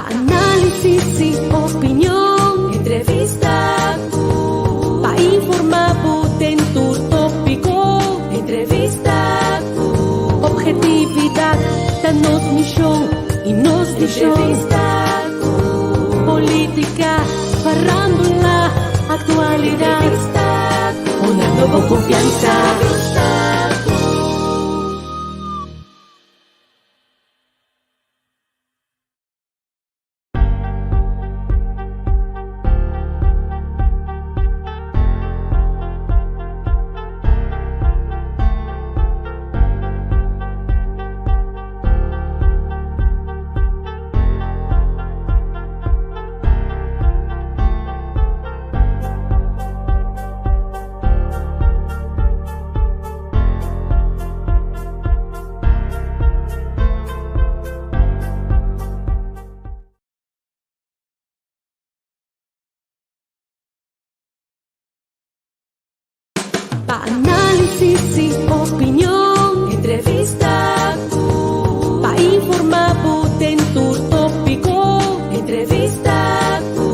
Pa análisis i opinion. Entrevista ku. Pa informá bo den tur tópiko. Entrevista ku. Objetividat ta nos mishon i nos vishon. Entrevista ku. Polítika, farándula, aktualidat. Entrevista ku. Dunando bo konfiansa. Entrevista ku. Pa análisis i opinion, entrevista ku. Pa informá bo den tur tópiko, entrevista ku.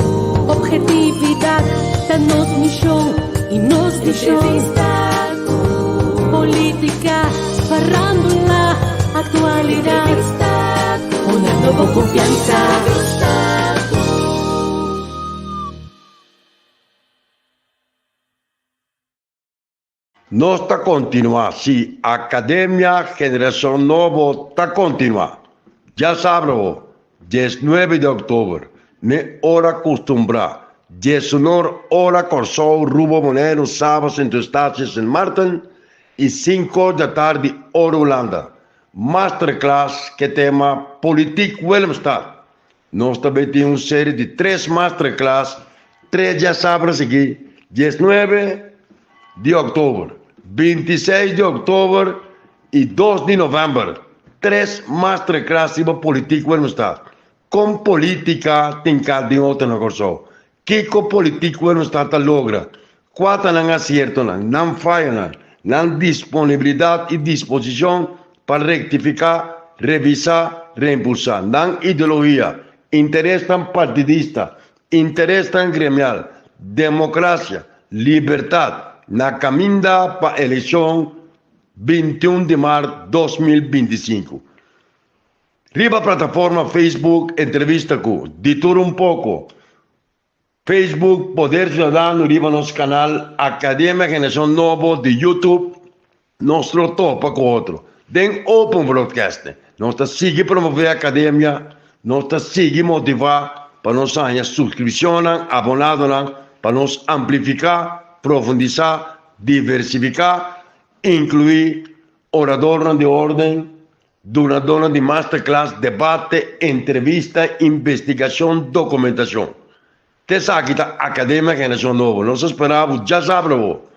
Objetividat ta nos mishon i nos vishon. Entrevista ku. Polítika, farándula, aktualidat. Entrevista ku. Dunando bo konfiansa. Entrevista ku. Nos ta kontinuá, sí, Akademia Generashon Nobo ta kontinuá. Djasabra bo, diesnuebe di òktober, n'e ora kustumbrá, diesunor ora Kòrsou, Rubo, Boneiru, Saba, Sint Eustatius, Sint Maarten i sinkor djatardi ora Hulanda. Masterclass k'e tema Politiek Willemstad. Nos ta bay tin un serie di tres masterclass tres djasabra sigui, diesnuebe di oktober, bintiseis di oktober y dos di november. Tres masterclass riba Politiek Willemstad. Kon politica tin kat den otro na Kòrsou? Kiko Politiek Willemstad ta logra? Kua ta nan asiertonan, nan fayonan, nan disponibilidat i disposishon pa rektifiká, revisá, reimpulsá nan ideologia, interesnan partidista, interesnan gremial, demokrasia, libertat, na kaminda pa elekshon 21 di mart 2025? Riba plataforma Facebook entrevista ku Di Tur Un Poko. Facebook Poder Ciudadano riba nos kanal Academia Generacion Nobo di YouTube nos lo topa ku otro den Open Broadcasting. Nos ta sigui promove Academia, nos ta sigui motiva pa nos haña suskripshonnan, abonadonan pa nos amplifiká, profundisá, diversifiká, inkluí oradornan di orden, Dunadónan di masterclass, debate, entrevista, investigashon, dokumentashon. Te esaki ta Akademia Generashon Nobo. Nos ta spera bo djasabra bo,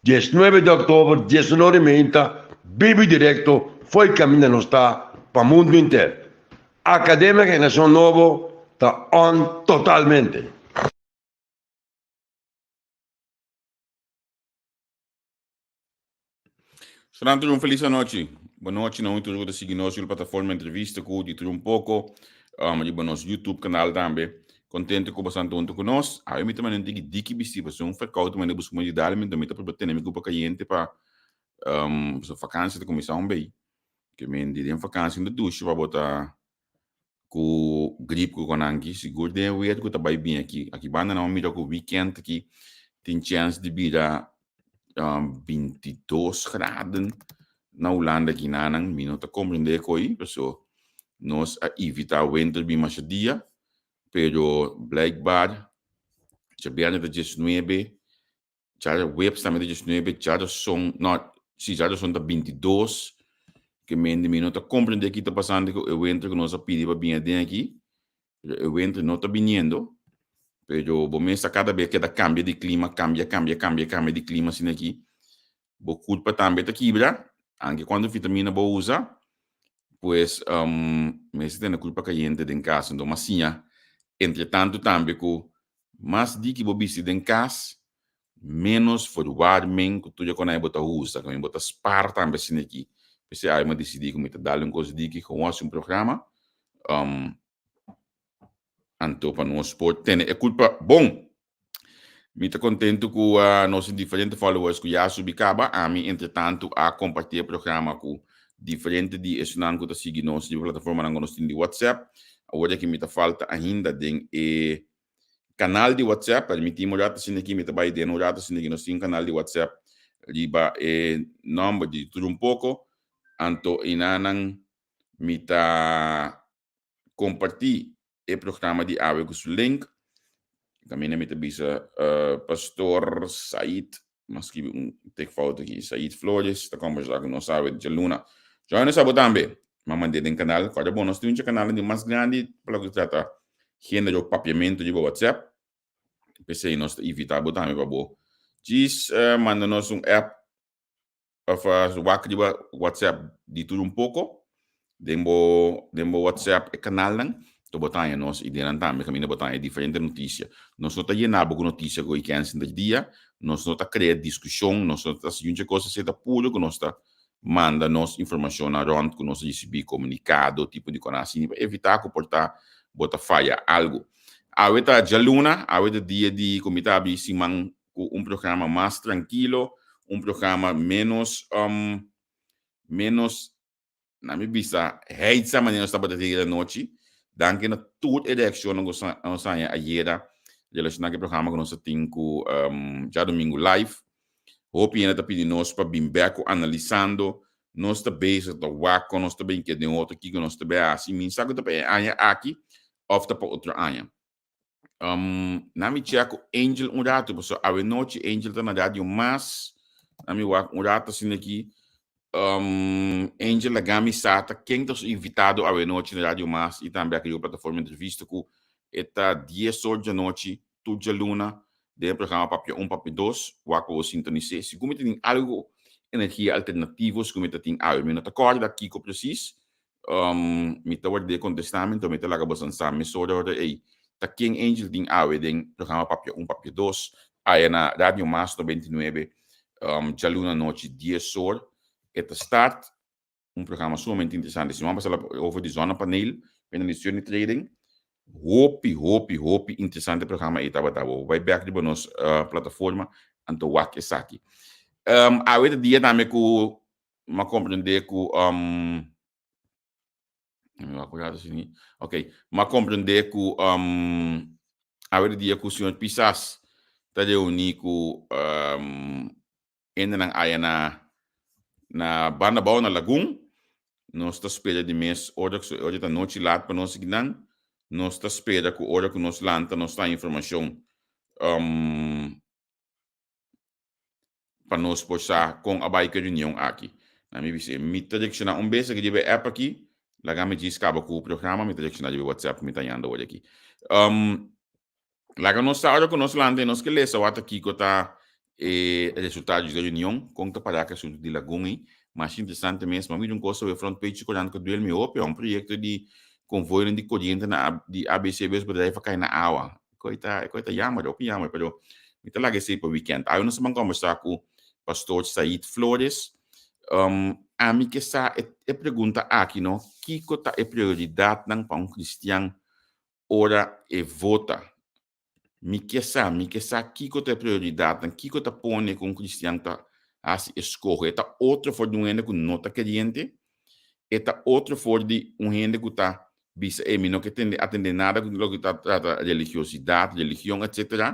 diesnuebe di òktober, diesunor i meinta, bibu i direkto fo'i kaminda nos ta pa mundu inter. Akademia Generashon Nobo ta on totalmente! Sra. Tur un felis anochi. Bon nochi na un tur ku ta sigui nos riba plataforma Entrevista ku di Tur Un Poko, um, riba nos YouTube kanal tambe. Kontento ku boso ta huntu ku nos. Awe mi ta manda un tiki diki bisti pasobra un ferkout manda buska mi ayuda mi, mi ta proba tene mi kupa kayente pa um, pasobra fakansia ta kuminsá un bei. Ke men di den fakansia no ta dushi pa bo ta ku grip ku konanki sigur den e weer ku ta bai bin aki. Aki banda nan a mira ku weekend aki tin chèns di bira 22 graden na Hulanda aki nanan. Mi no ta komprendé ko'i paso nos a evitá winter bin masha dia pero blijkbaar djabièrnè ta 19 Djaweps tambe ta 19, djarason, no, si djarason ta 22. Ke mende mi no ta comprende ki ta pasando ku e winter ku nos a pidi pa bini aden aki. Pero e winter no ta biniendo. Pero bo mes ta kada bes keda kambia di klima, kambia, kambia, kambia, kambia di klima asina aki. Bo kurpa tambe ta kibra, anke kuantu vitamina bo usa. Pues mester tene kurpa kayente den kas. Enton mas siña entre tantu tambe ku Mas di ki bo bisti den kas, ménos verwarming ku tur e konai bo ta usa. Kaminda bo ta spar tambe asina aki. P'esei awe mi a disidí ku mi ta dal un kos diki, gewoon hasi un programa. Anto pa nos por tene e kulpa bon. Mi ta kontentu ku nos tin diferente followers ku ya a subi kaba. Ami entretantu a kompartí e programa ku diferente di esunnan ku ta sigui nos riba plataformanan ku nos tin di WhatsApp. Awor aki mi ta falta ainda den e kanal di WhatsApp. Permití mi un rato asina aki, mi ta bai den un rato asina aki nos tin un kanal di WhatsApp riba e nòmber di Tur Un Poko. Anto einanan mi ta kompartí e programa di awe ku su link. Kaminda mi ta bisa Pastor Said, mi a skibi un tik fout aki, Said Flores ta kombersá ku nos awe djaluna. Join nos abo tambe. Mi a mand'é den kanal. Kòrda bon, nos tin un dje kanalnan di mas grandi pa loke ta trata género papiamentu riba WhatsApp. P'esei nos ta invitá bo tambe pa bo djis manda nos un app Of wak riba WhatsApp di tur un poko den bo den bo WhatsApp e kanalnan to bo ta haña nos ideanan tambe kaminda bo ta haña diferente notisia. Nos no ta yena bo ku notisia ku ikensi den dia, nos no ta krea diskushon, nos no ta hasi yunchi kos esei ta puru ku nos ta manda nos informashonnan rònt ku nos a risibí komunikado tipo di kos asina pa evitá ku por ta bo ta faya algu. Awe ta djaluna, awe ta dia di ku mi ta habri siman ku un programa mas trankilo, un programa ménos ménos na mi bisa heitsa manera nos tabata hera anochi. Danki na tur e reakshonnan ku nos haña ayera relashoná ku e programa ku nos a tin ku djadumingu live. Hopi hende ta pidi nos pa bin bèk ku analisando. Nos ta bezig ta wak kon nos ta bin keda den otro, kiko nos ta bai hasi. Mi sa ku ta pa e aña aki òf ta pa otro aña. Na mi check ku Angel un rato, pasobra awe nochi Angel ta na radio mas. Na mi wak un rato asina aki. Angel laga mi sa ta ken ta su invitado awe nochi na radio mas i tambe aki riba plataforma entrevista ku e ta dies or djanochi tur djaluna den e programa Papia Un Papia Dos. Wak pa bo sintonis'é. Sigur mi ta tin algu energia alternativo sigur mi ta tin awe. Mi no ta kòrda kiko presis. Mi ta ward'é kontestá mi, anto mi ta laga boso sa mesora ora ei ta ken Angel tin awe den programa Papia Un Papia Dos aya na Radio Mas 99 djaluna anochi dies or e ta start. Un programa sumamente interesante. Siman pasá over di zonnepaneel p'e na di Trading. Hopi hopi hopi interesante programa ei tabata. Bo bai bek riba nos plataforma anto wak esaki. Awe ta dia tambe ku M'a comprende cu um, mi wak un rato así. Ok, m'a comprende cu um, awe di dia cu señor Pisas ta reuni cu um, hendenan aya na na Banda Bou na Lagun. Nos ta spera di mes ora cu ora ta nochi laat pa nos kinan. Nos ta spera cu ora cu nos lanta nos ta informacion um, pa nos por sa kon a bai ku e reunion aki. Na mi bis'é, mi ta reakshoná un bes aki riba e app aki, laga mi djis kaba ku programa, mi ta reakshoná riba e WhatsApp ku mi ta hañando awor aki. Laga nos sa ora ku nos lanta i nos ke lesa wak ta kiko ta e resultado di e reunion, kon ta pará ku e asuntu di lagun ei. Masha interesante mes. Mi a mira un kos awe front page di korant ku a duel mi hopi, un proyekto di konvoinan di koriente na di ABC Busbedrijf a kai na awa. Koe ta, koe ta jammer, hopi jammer, pero mi ta laga esei pa weekend. Awe nos a ban kombersá ku Pastor Said Flores. Ami ke sa e, e pregunta aki no, kiko ta e prioridatnan pa un kristian ora e vota? Mi ke sa, mi ke sa kiko ta e prioridatnan, kiko ta pone ku un kristian ta hasi eskoho. E ta otro for di un hende ku no ta keriente, e ta otro for di un hende ku ta bisa e mi no ke tende atende nada ku loke ta trata religiosidat, religion etcetera.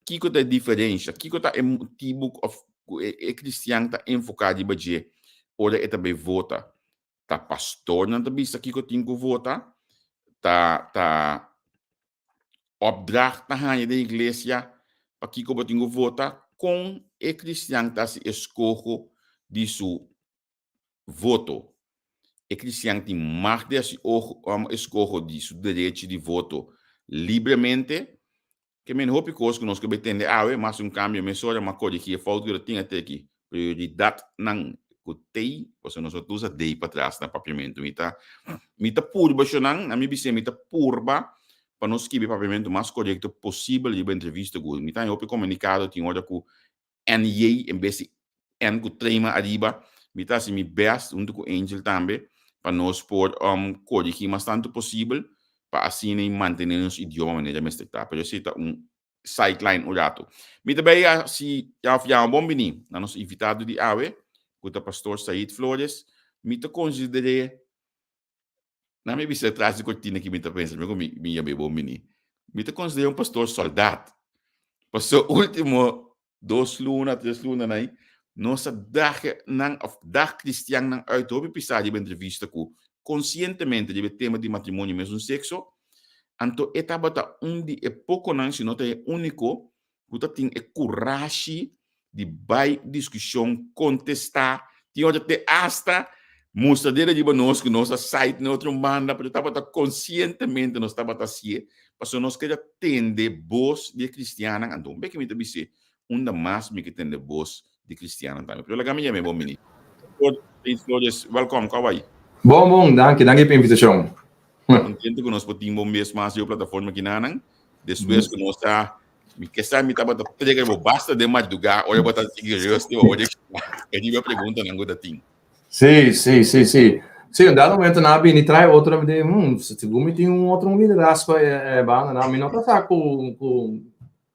Kiko ta e diferensha? Kiko ta e motibu of ku e e kristian ta enfoká riba dje ora e ta bai vota? Ta pastornan ta bisa kiko tin ku vota? Ta ta opdracht ta haña den iglesia pa kiko bo tin ku vota? Kon e kristian ta hasi eskoho di su voto. E cristian tin mag di haci escoho di su derechi di voto libremente. Ke men hopi cos cu nos ke bay tende awe, mas un cambio mesora, mas corrigi e fout cu lo tin ate aki. Prioridadnan cu tey, pasobra nos no ta usa dey patras na papiamento. Mi ta, mi ta purba shonan, na mi bis'é mi ta purba pa nos skibi papiamento mas corecto posibel riba entrevista cu mi ta haña hopi comunicado tin ora cu NJ en bes di N ku trema ariba. Mi ta hasi mi best huntu ku Angel tambe pa nos por korigí mas tantu posibel. pa asina i mantené nos idioma manera mester ta. Pero esei ta un sideline un ratu. Mi ta bay hasi of yama bon bini na nos invitado di awe, ku ta Pastor Said Flores. Mi ta konsider'é, na mi bisa tras di kortina ki mi ta pensa, mi ku mi mi yam'é bon bini. Mi ta konsider'é un pastor sòldat. Pasobra último dos luna, tres luna nan, nos a dag nan of dag kristiannan uit hopi pisá riba entrevista ku konsientemente riba e tema di matrimonio mesun sekso, anto e tabata un di e pokonan, si no ta e úniko, ku ta tin e kurashi di bai diskushon, kontestá, tin ora te asta mustra dede riba nos ku nos a sait na otro banda, pero tabata konsientemente nos tabata hasié, pasobra nos keda tende bos di e kristiannan, anto un beke mi ta bis'é, unda mas mi ke tende bos di kristiannan tambe. Pero laga mi yam'é bon bini. Pastor James Flores, welkom, kòw bai? Bon, bon, danki, danki pa e invitashon. Kontento ku nos por tin bon bes mas riba plataforma kinanan, despues ku nos a Mi ke sa mi tabata trega bo basta den madrugá ora bo ta sigui rust bo ora e riba preguntanan ku ta tin. Sí, sí, sí, sí. Sí, un dado momento nan a bini trae otro, mi di, hmm, segun mi tin un otro un liderazgo e banda nan, mi no ta sa ku ku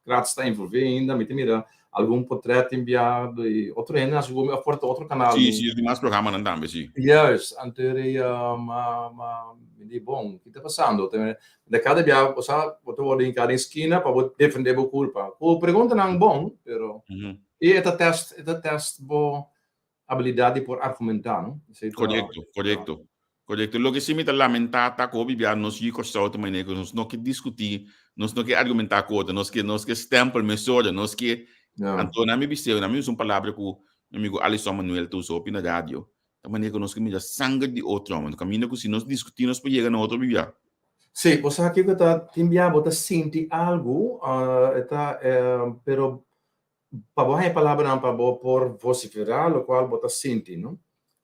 Kratz ta envolví ainda, mi ta mira algun potret enviá di otro hende, nan segun mi of por ta otro kanal. Sí, sí, tin mas programanan tambe, sí. Juist, anto ma ma mi di, bon, ki ta pasando? De kada bia bo sa bo ta wòrdu hinká den skina pa bo defendé bo kulpa. Ku preguntanan bon, pero i e ta tèst e ta tèst bo abilidat di por argumentá, no? Esei ta. Korekto, korekto, korekto. Loke si mi ta lamentá ta ku hopi bia nos yu Kòrsou ta manera ku nos no ke diskutí, nos no ke argumentá ku otro, nos ke nos ke stèmpel mesora, nos ke Anto nan mi bis'é, nan mi usa un palabra ku mi amigu Alison Manuel ta usa hopi na radio, Ta manera ku nos ke mira sanger di otro hòmber. Kaminda ku si nos diskutí nos por yega na otro bibia. Sí, bo sa kiko ta tin bia bo ta sinti algu, e ta pero pa bo haña palabranan pa bo por vosiferá lokual bo ta sinti, no?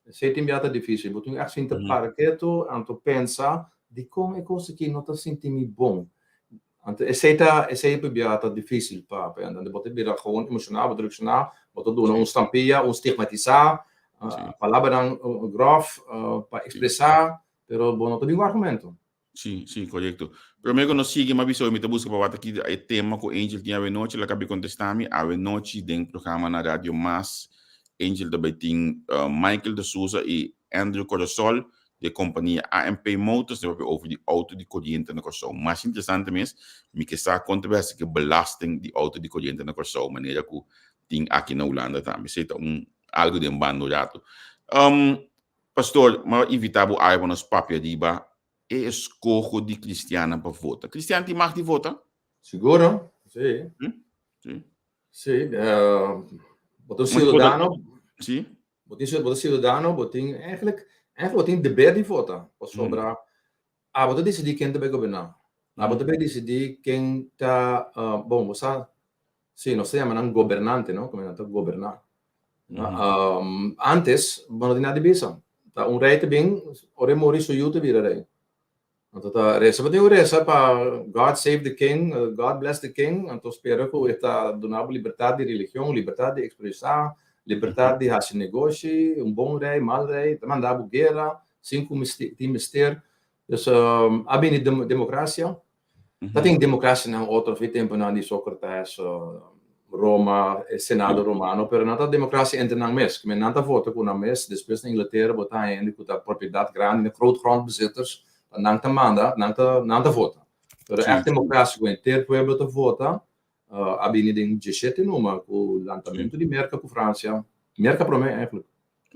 Esei tin bia ta difísil. Bo tin ègt sinta para ketu anto pensa dikon e kos aki no ta sinti mi bon. Anto esei ta esei por bia ta difícil pa pa hende. Bo ta bira gewoon emocional, bo ta reacciona, bo ta duna un stampilla, un stigmatisa, palabranan grof pa expresa, pero bo no ta bin cu argumento. Sí, sí, correcto. Prome cu nos sigui, m'a bisa hoy mi ta busca pa wak aki e tema cu Angel tin awenochi, el a cabi contesta mi, awenochi den programa na Radio Mas, Angel ta bay tin Michael de Souza y Andrew Corasol di e kompania AMP Motors ta papia over di outo di koriente na Kòrsou. Mas interesante mes, mi ke sa kon ta bai hasi ku e belasting di outo di koriente na Kòrsou, manera ku tin aki na Hulanda tambe. Esei ta un algu den banda un ratu. Pastor, mi a invitá bo awe pa nos papia riba e eskoho di kristiannan pa vota. Kristian tin mag di vota? Siguro, si. Si. Si, bo ta un siudadano. Si. Bo tin bo ta ciudadano, bo tin eigenlijk, eigenlijk bo tin deber di vota. Pasobra abo ta disidí ken ta bai goberná. Abo ta bai disidí ken ta, bon, bo sa, sí, nos ta yama nan gobernante, no? Como nan ta goberná. Antes, bo no tin nada di bisa. Ta un rei ta bin, ora e muri su yu ta bira rei. Anto ta resa bo tin ku resa pa God save the king, God bless the king, anto spera ku e ta duna bo libertat di religion, libertat di ekspresá, libertat di hasi negoshi, un bon rei, mal rei, ta manda bo guera sin ku tin mester. Dus a bini demokrasia. Ta tin demokrasianan otro fi tempunan di Socrates, Roma, e Senado Romano, pero nan ta demokrasia entre nan mes. Kimen nan ta vota ku nan mes, despues na Inglatera bo ta haña hende ku ta propiedat grandi, grootgrondbezitters, ta nan ta manda, nan ta nan ta vota. Pero ègt demokrasia ku henter pueblo ta vota, a bini den dieshete numa ku lantamentu di Merka ku Fransia, Merka promé eigenlijk.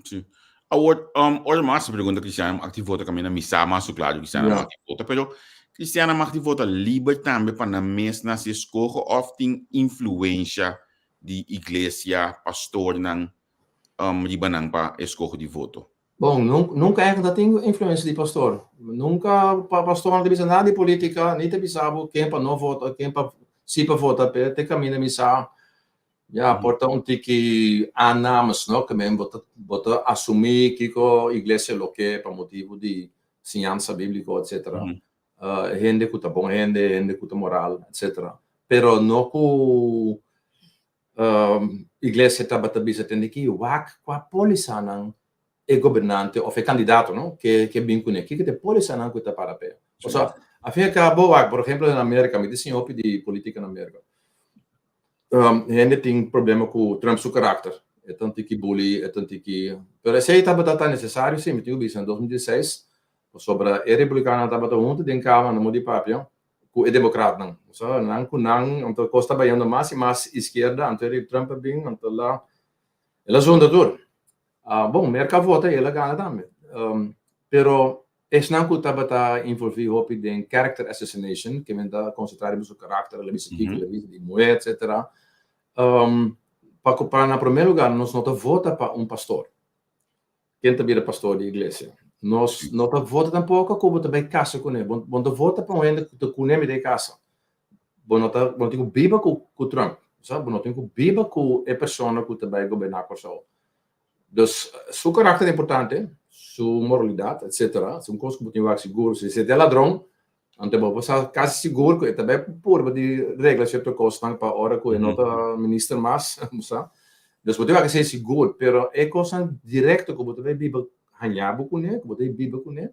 Sí. Awor, um, ora mas pregunta Cristiana mag di vota caminda mi sa mas su claro Cristiana mag di vota, pero Cristiana mag di vota liber tambe pa nan mes na si escoge of tin influencia di iglesia, pastornan, um, riba nan pa escoge di voto? Bon, nunca eigenlijk ta tin influencia di pastor. Nunca pa pastor no ta bisa nada di politica, ni ta bisa bo ken pa no vota, ken pa si pa vota, pero te caminda mi sa Ya, por ta un tiki aannames, no? Ke men bo ta, bo ta asumí kiko iglesia lo ke pa motibu di siñansa bíbliko, etcétera. Hende ku ta bon hende, hende ku ta moral, etcétera. Pero no ku iglesia tabata bisa tende ki wak kua pólisanan e gobernante òf e kandidato, no, ke ke bin kuné. Kiko ta e pólisanan ku e ta para p'e? Osea, Al fin y al cabo, wak, por ejemplo, na Amerika, mi ta siña hopi di politica na Amerika. Hende tin problema ku Trump su karakter. E ta un tiki bully, e ta un tiki... Pero esei tabata ta necesario, si, mi tin ku bisa, na 2016, pasobra e republikanonan tabata huntu den kama na modo di papia ku e demokratnan. Sa, nan ku nan, anto kos ta bayendo mas i mas iskierda, anto e Trump a bin, anto el a, el a zunda tur. Bon, Merka a vota i el a gana tambe. Pero Esnan ku tabata involví hopi den character assassination, ke men ta konsentrá riba su karakter, el a bisa kiko, el a bisa di muhé, etcetera. Pa ku pa na promé lugá nos no ta vota pa un pastor. Ken ta bira pastor di iglesia? Nos no ta vota tampoko ku bo ta bai kasa kuné. Bo bo no ta vota pa un hende ku ta kuné mi ta e kasa. Bo no ta bo no tin ku biba ku ku Trump, sa. Bo no tin ku biba ku e persona ku ta bai goberná Kòrsou. Dus su karakter ta importante, su moralidad, etcetera. Si un kos ku bo tin wak sigur, si e ta ladron, anto bo por sa kasi sigur ku e ta bai purba di regla sierto kosnan pa ora ku e no ta minister mas, bo sa. Dus bo tin wak esei sigur, pero e kosnan direkto ku bo ta bai biba haña bo kuné, ku bo ta bai biba kuné,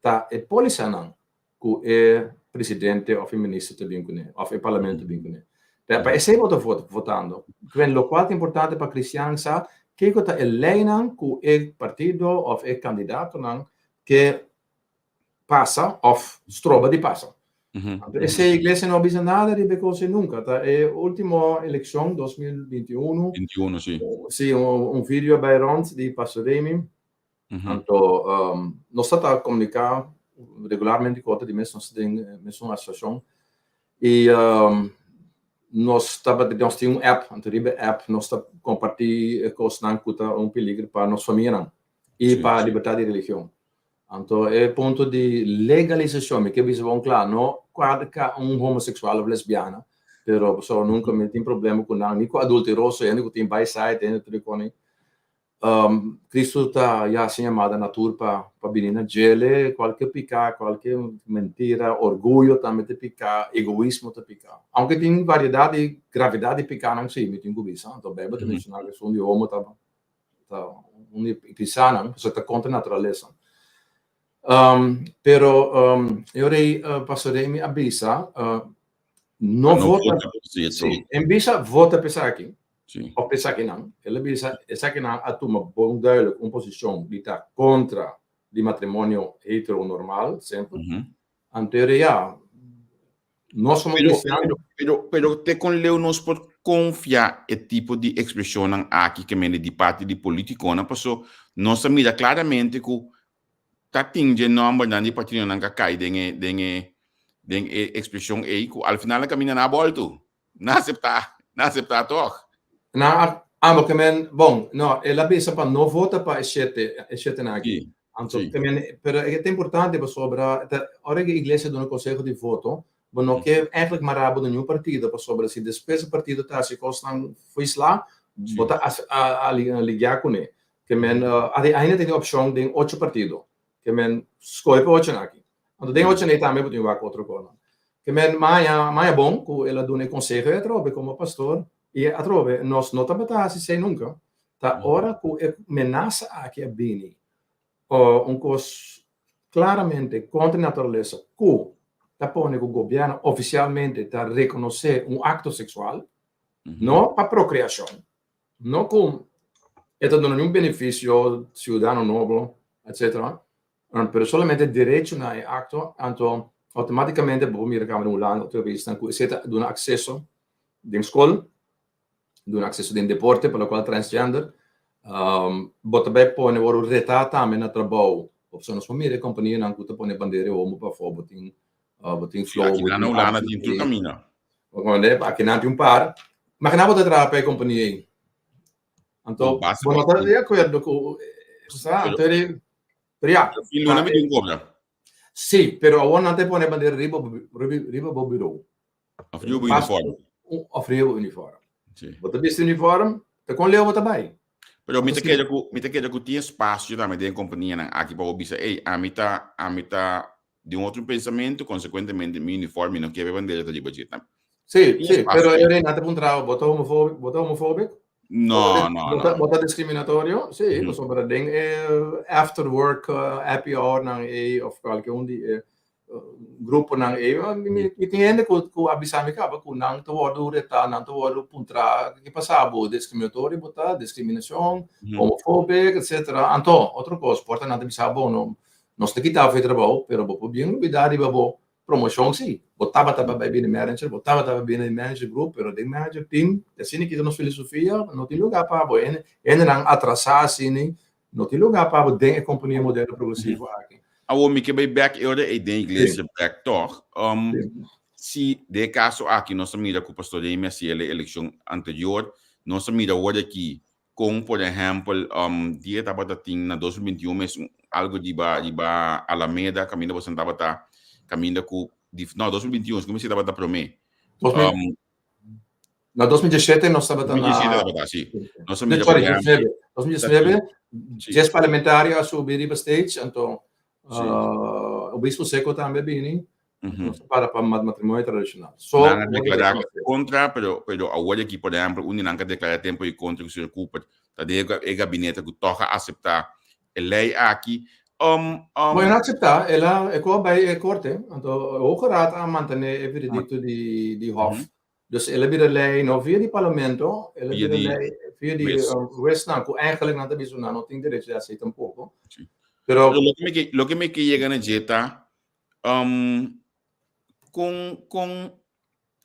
ta e pólisanan ku e presidente òf e minister ta bin kuné, òf e parlamento ta bin kuné. Pa pa esei bo ta vota, votando. Kwen lokual ta importante pa kristiannan sa kiko ta e leinan ku e partido òf e kandidatonan ke pasa òf stroba di pasa. Anto esei iglesia no a bisa nada riba e kos ei nunka. Ta e último elekshon, 2021, 21, sí. Sí, un video a bai rònt di Pastor Remy. Anto nos ta ta komuniká regularmente ku otro di mes, nos ta den mesun asosiashon i nos tabata nos tin un app, anto riba e app nos ta kompartí e kosnan ku ta un peligro pa nos famianan i pa libertat di religion. Anto e punto di legalisashon, mi ke bisa bon kla, no kuadra un homoseksual òf lesbiana, pero pasobra nunka mi tin problema ku nan, ni ku adulteroso, hende ku tin bai site, hende tur e kos. Cristo ta ya hasi yamada na tur pa pa bini na djele, kualke piká, kualke mentira, orguyo tambe ta piká, egoismo ta piká. Aunke tin variedat di gravedat di pikánan si, mi tin ku bisa, anto Beibel ta menshoná ku esun di homo ta ta un di e pisánan, pasobra ta kontra naturalesa. Pero e ora ei Pastor Remy a bisa, no vota, si, en bisa vota pa esaki, Sí. Of esakinan, el a bisa, esakinan a tuma bon duidelijk un posicion di ta contra di matrimonio heteronormal, semper. Anto era ya, nos como Pero, cristiano. pero, pero, pero te con leu nos por confia e tipo di expresionnan aki ke mende di parti di politiconan, paso nos a mira claramente cu ta tin dje nombernan di partidonan ka cay den e, den e, den e expresion ey cu al final a caminda na bolto. Nan aseptá, nan aseptá tòg. Nan a, amo ke men, bon, no, el a bisa pa no vota pa e shete, e shetenan aki. Sí, Anto, sí. ke men, pero e ta importante pasobra ta ora ku e iglesia duna konseho di voto, bo no ke eigenlijk mará bo na niun partido pasobra si despues e partido ta hasi kosnan foislá, bo ta as, a, a lidiá kuné. Ke men, ainda tin e opshon den ocho partido. Ke men skohe pa ochonan aki. Anto den ochonan ei tambe bo tin wak otro konan. Ke men maña, maña bon ku el a duna e konseho ei atrobe komo pastor i atrobe nos no tabata hasi esei nunka. Ta ora ku e menasa aki a bini un kos klaramente kontra naturalesa ku ta pone ku gobièrnu ofisialmente ta rekonosé un akto seksual, no pa prokreashon, No ku e ta duna niun benefisio siudadano nobo, etcetera, pero solamente derecho na e akto, anto outomátikamente bo por mira kaba den Hulanda otro paisnan ku esei ta duna akseso den skol, duna akseso den deporte pa lokual transgender, bo ta bai pone wòrdu retá tambe na trabou, pasobra nos por mira e kompanianan ku ta pone bandera e homo pafó, bo tin Bo tin Sí, flow, aki bo nan tin na Hulanda actie. tin tur camina. Bo aki nan tin un par. Imagina bo ta traha pa e compania ei. Anto, Bo basta bo no ta di acuerdo cu, sa, Pero- anto eri, pero ya. Pero fin luna mi tin cobra. Sí, pero awor nan ta pone bandera riba bo, riba, riba bo bureau. Of riba bo Pas- uniform. Of riba bo uniform. Sí. Bo ta bisti uniform, te kon leu bo ta bai? Pero mi ta Anto, sí. kere ku mi ta kere ku tin espacio tambe den companianan aki pa bo bisa, ey, ami ta ami ta di un otro pensamentu, konsekuentemente mi uniform mi no kier e bandera ta riba dje. Ta Sí, tin sí, espacio pero ei. e rei ta puntra bo, bo ta homofóbico, bo ta homofóbico? No, no, Bo ta, no. bo ta discriminatorio? Sí, Mhm. pasobra den e after work happy hour nan ei of cualke un di e Gruponan ei, mi tin hende ku a bisa mi kaba ku nan ta wòrdu retá, nan ta wòrdu puntrá ke pasa bo, diskriminatorio bo ta, diskriminashon, homofóbik, etsetera. Anto, otro kos, por ta nan ta bisa bo, no, nos ta kita bo for di trabou, pero bo por bien lubidá riba bo promoshon sí. Bo tabata pa bai bini manager, bo tabata pa bini manager group, pero den manager team, asina kita nos filosofia, no tin lugá pa bo. Hendenan atrasá asina No tin lugá pa bo den e kompania moderno progresivo aki. Awor mi ke bai bek e ora ei den iglesia bek tòg. Si den e kaso aki nos a mira ku Pastor Remy a hasi e elekshon anterior, nos a mira awor aki kon por ehèmpel dia tabata tin na 2021 mes algu riba riba Alameda kaminda boso tabata kaminda ku no 2021 si tabata promé. Na 2017 nos tabata na... 2017 tabata, si. Nos a mira por ejemplo... 2019, 10 parlamentario a subi riba stage, anto uh, obispo Seco tambe bini, nos para pa matrimonio tradicional. So, nan a declara contra, pero, pero awor aki, por ejemplo, un di nan ka declara tempo y contra ku señor Cooper, ta de e gabinete ku toch a acepta e ley aki. Um, um, Bueno, acepta, el a, e ko bij e corte, anto Hoge Raad a mantene e veredicto di, di Hof. Dus el a bira lei no via di parlamento, el a bira lei via di huesnan, ku eigenlijk nan ta bisa nan no tin derecho di hasi tampoko. Pero loke mi ke yega na dje ta, kon kon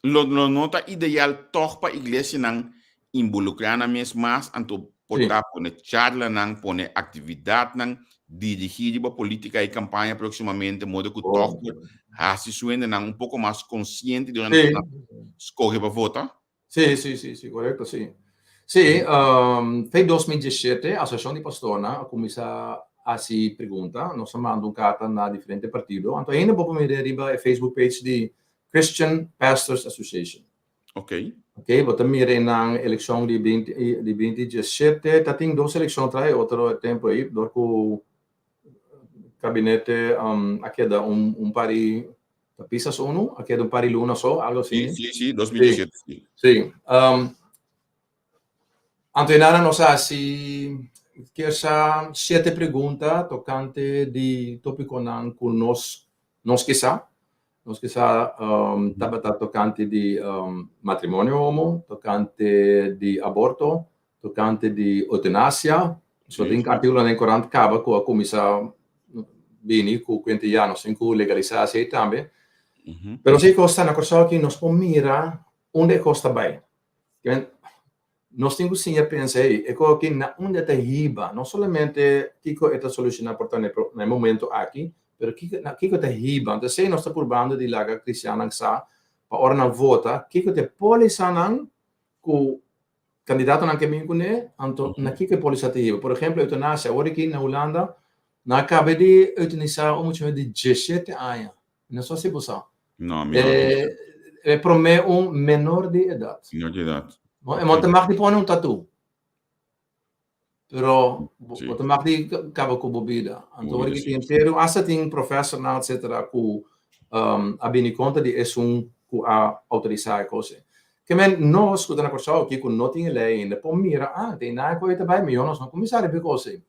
lo lo no ta ideal tòg pa iglesianan involukrá nan mes mas, anto por ta pone charlanan, pone aktividatnan dirigí riba polítika i kampaña próksimamente, modo ku tòg por hasi su hendenan un poko mas konsiente durante nan skohe pa vota? Sí, sí, sí, sí, korekto, sí. Sí, fe 2017 Asosiashon di Pastornan a kuminsá hasi pregunta. Nos a manda un karta na diferente partido. Anto ainda bo por mira riba e Facebook page di Christian Pastors Association. Ok. Ok, bo ta mira e nan elekshon di binti di binti diesshete, ta tin dos elekshon trae otro tempu ei, dor ku kabinete a keda un un par di ta pisas unu, a keda un par di luna so, algo asina. Sí, sí, sí, 2017, sí. Sí. Anto e nana nos a hasi kier sa shete pregunta tokante di topikonan ku nos nos ke sa. Nos ke sa tabata tokante di matrimonio homo, tokante di aborto, tokante di eutenasia. So tin artíkulonan den korant kaba ku a kuminsá bini ku kuenta ya nos tin ku legalisá esei tambe. Pero si e kos ta na Kòrsou aki nos por mira unda e kos ta bai. Nos tin ku siña pensa, hey, e kos aki na unda e ta hiba? No solamente kiko e ta solushoná por ta na e momento aki, pero kiko na kiko e ta hiba? Anto esei nos ta purbando di laga kristiannan sa pa ora nan vota, kiko ta e pólisanan ku kandidatonan ke bin kuné, anto na kiko e pólisa ta hiba? Por ehemplo, eutanasia, awor aki na Hulanda nan a kaba di eutanisa un mucha di 17 aña. No sa si bo sa. No, mi no. E, e promé un menor di edat. Menor di edat. Bo, e no ta mag di pone un tattoo. Pero bo, bo ta mag di kaba ku bo bida. Anto ora ki tin entero, hasta tin profesornan etcetera ku um, a bini kontra di esun ku a outorisá e kos ei. Ke men nos ku ta na Kòrsou aki ku no tin e lei ainda por mira, ah, tin nan ku ei ta bai mihó nos no kuminsá riba e kos ei.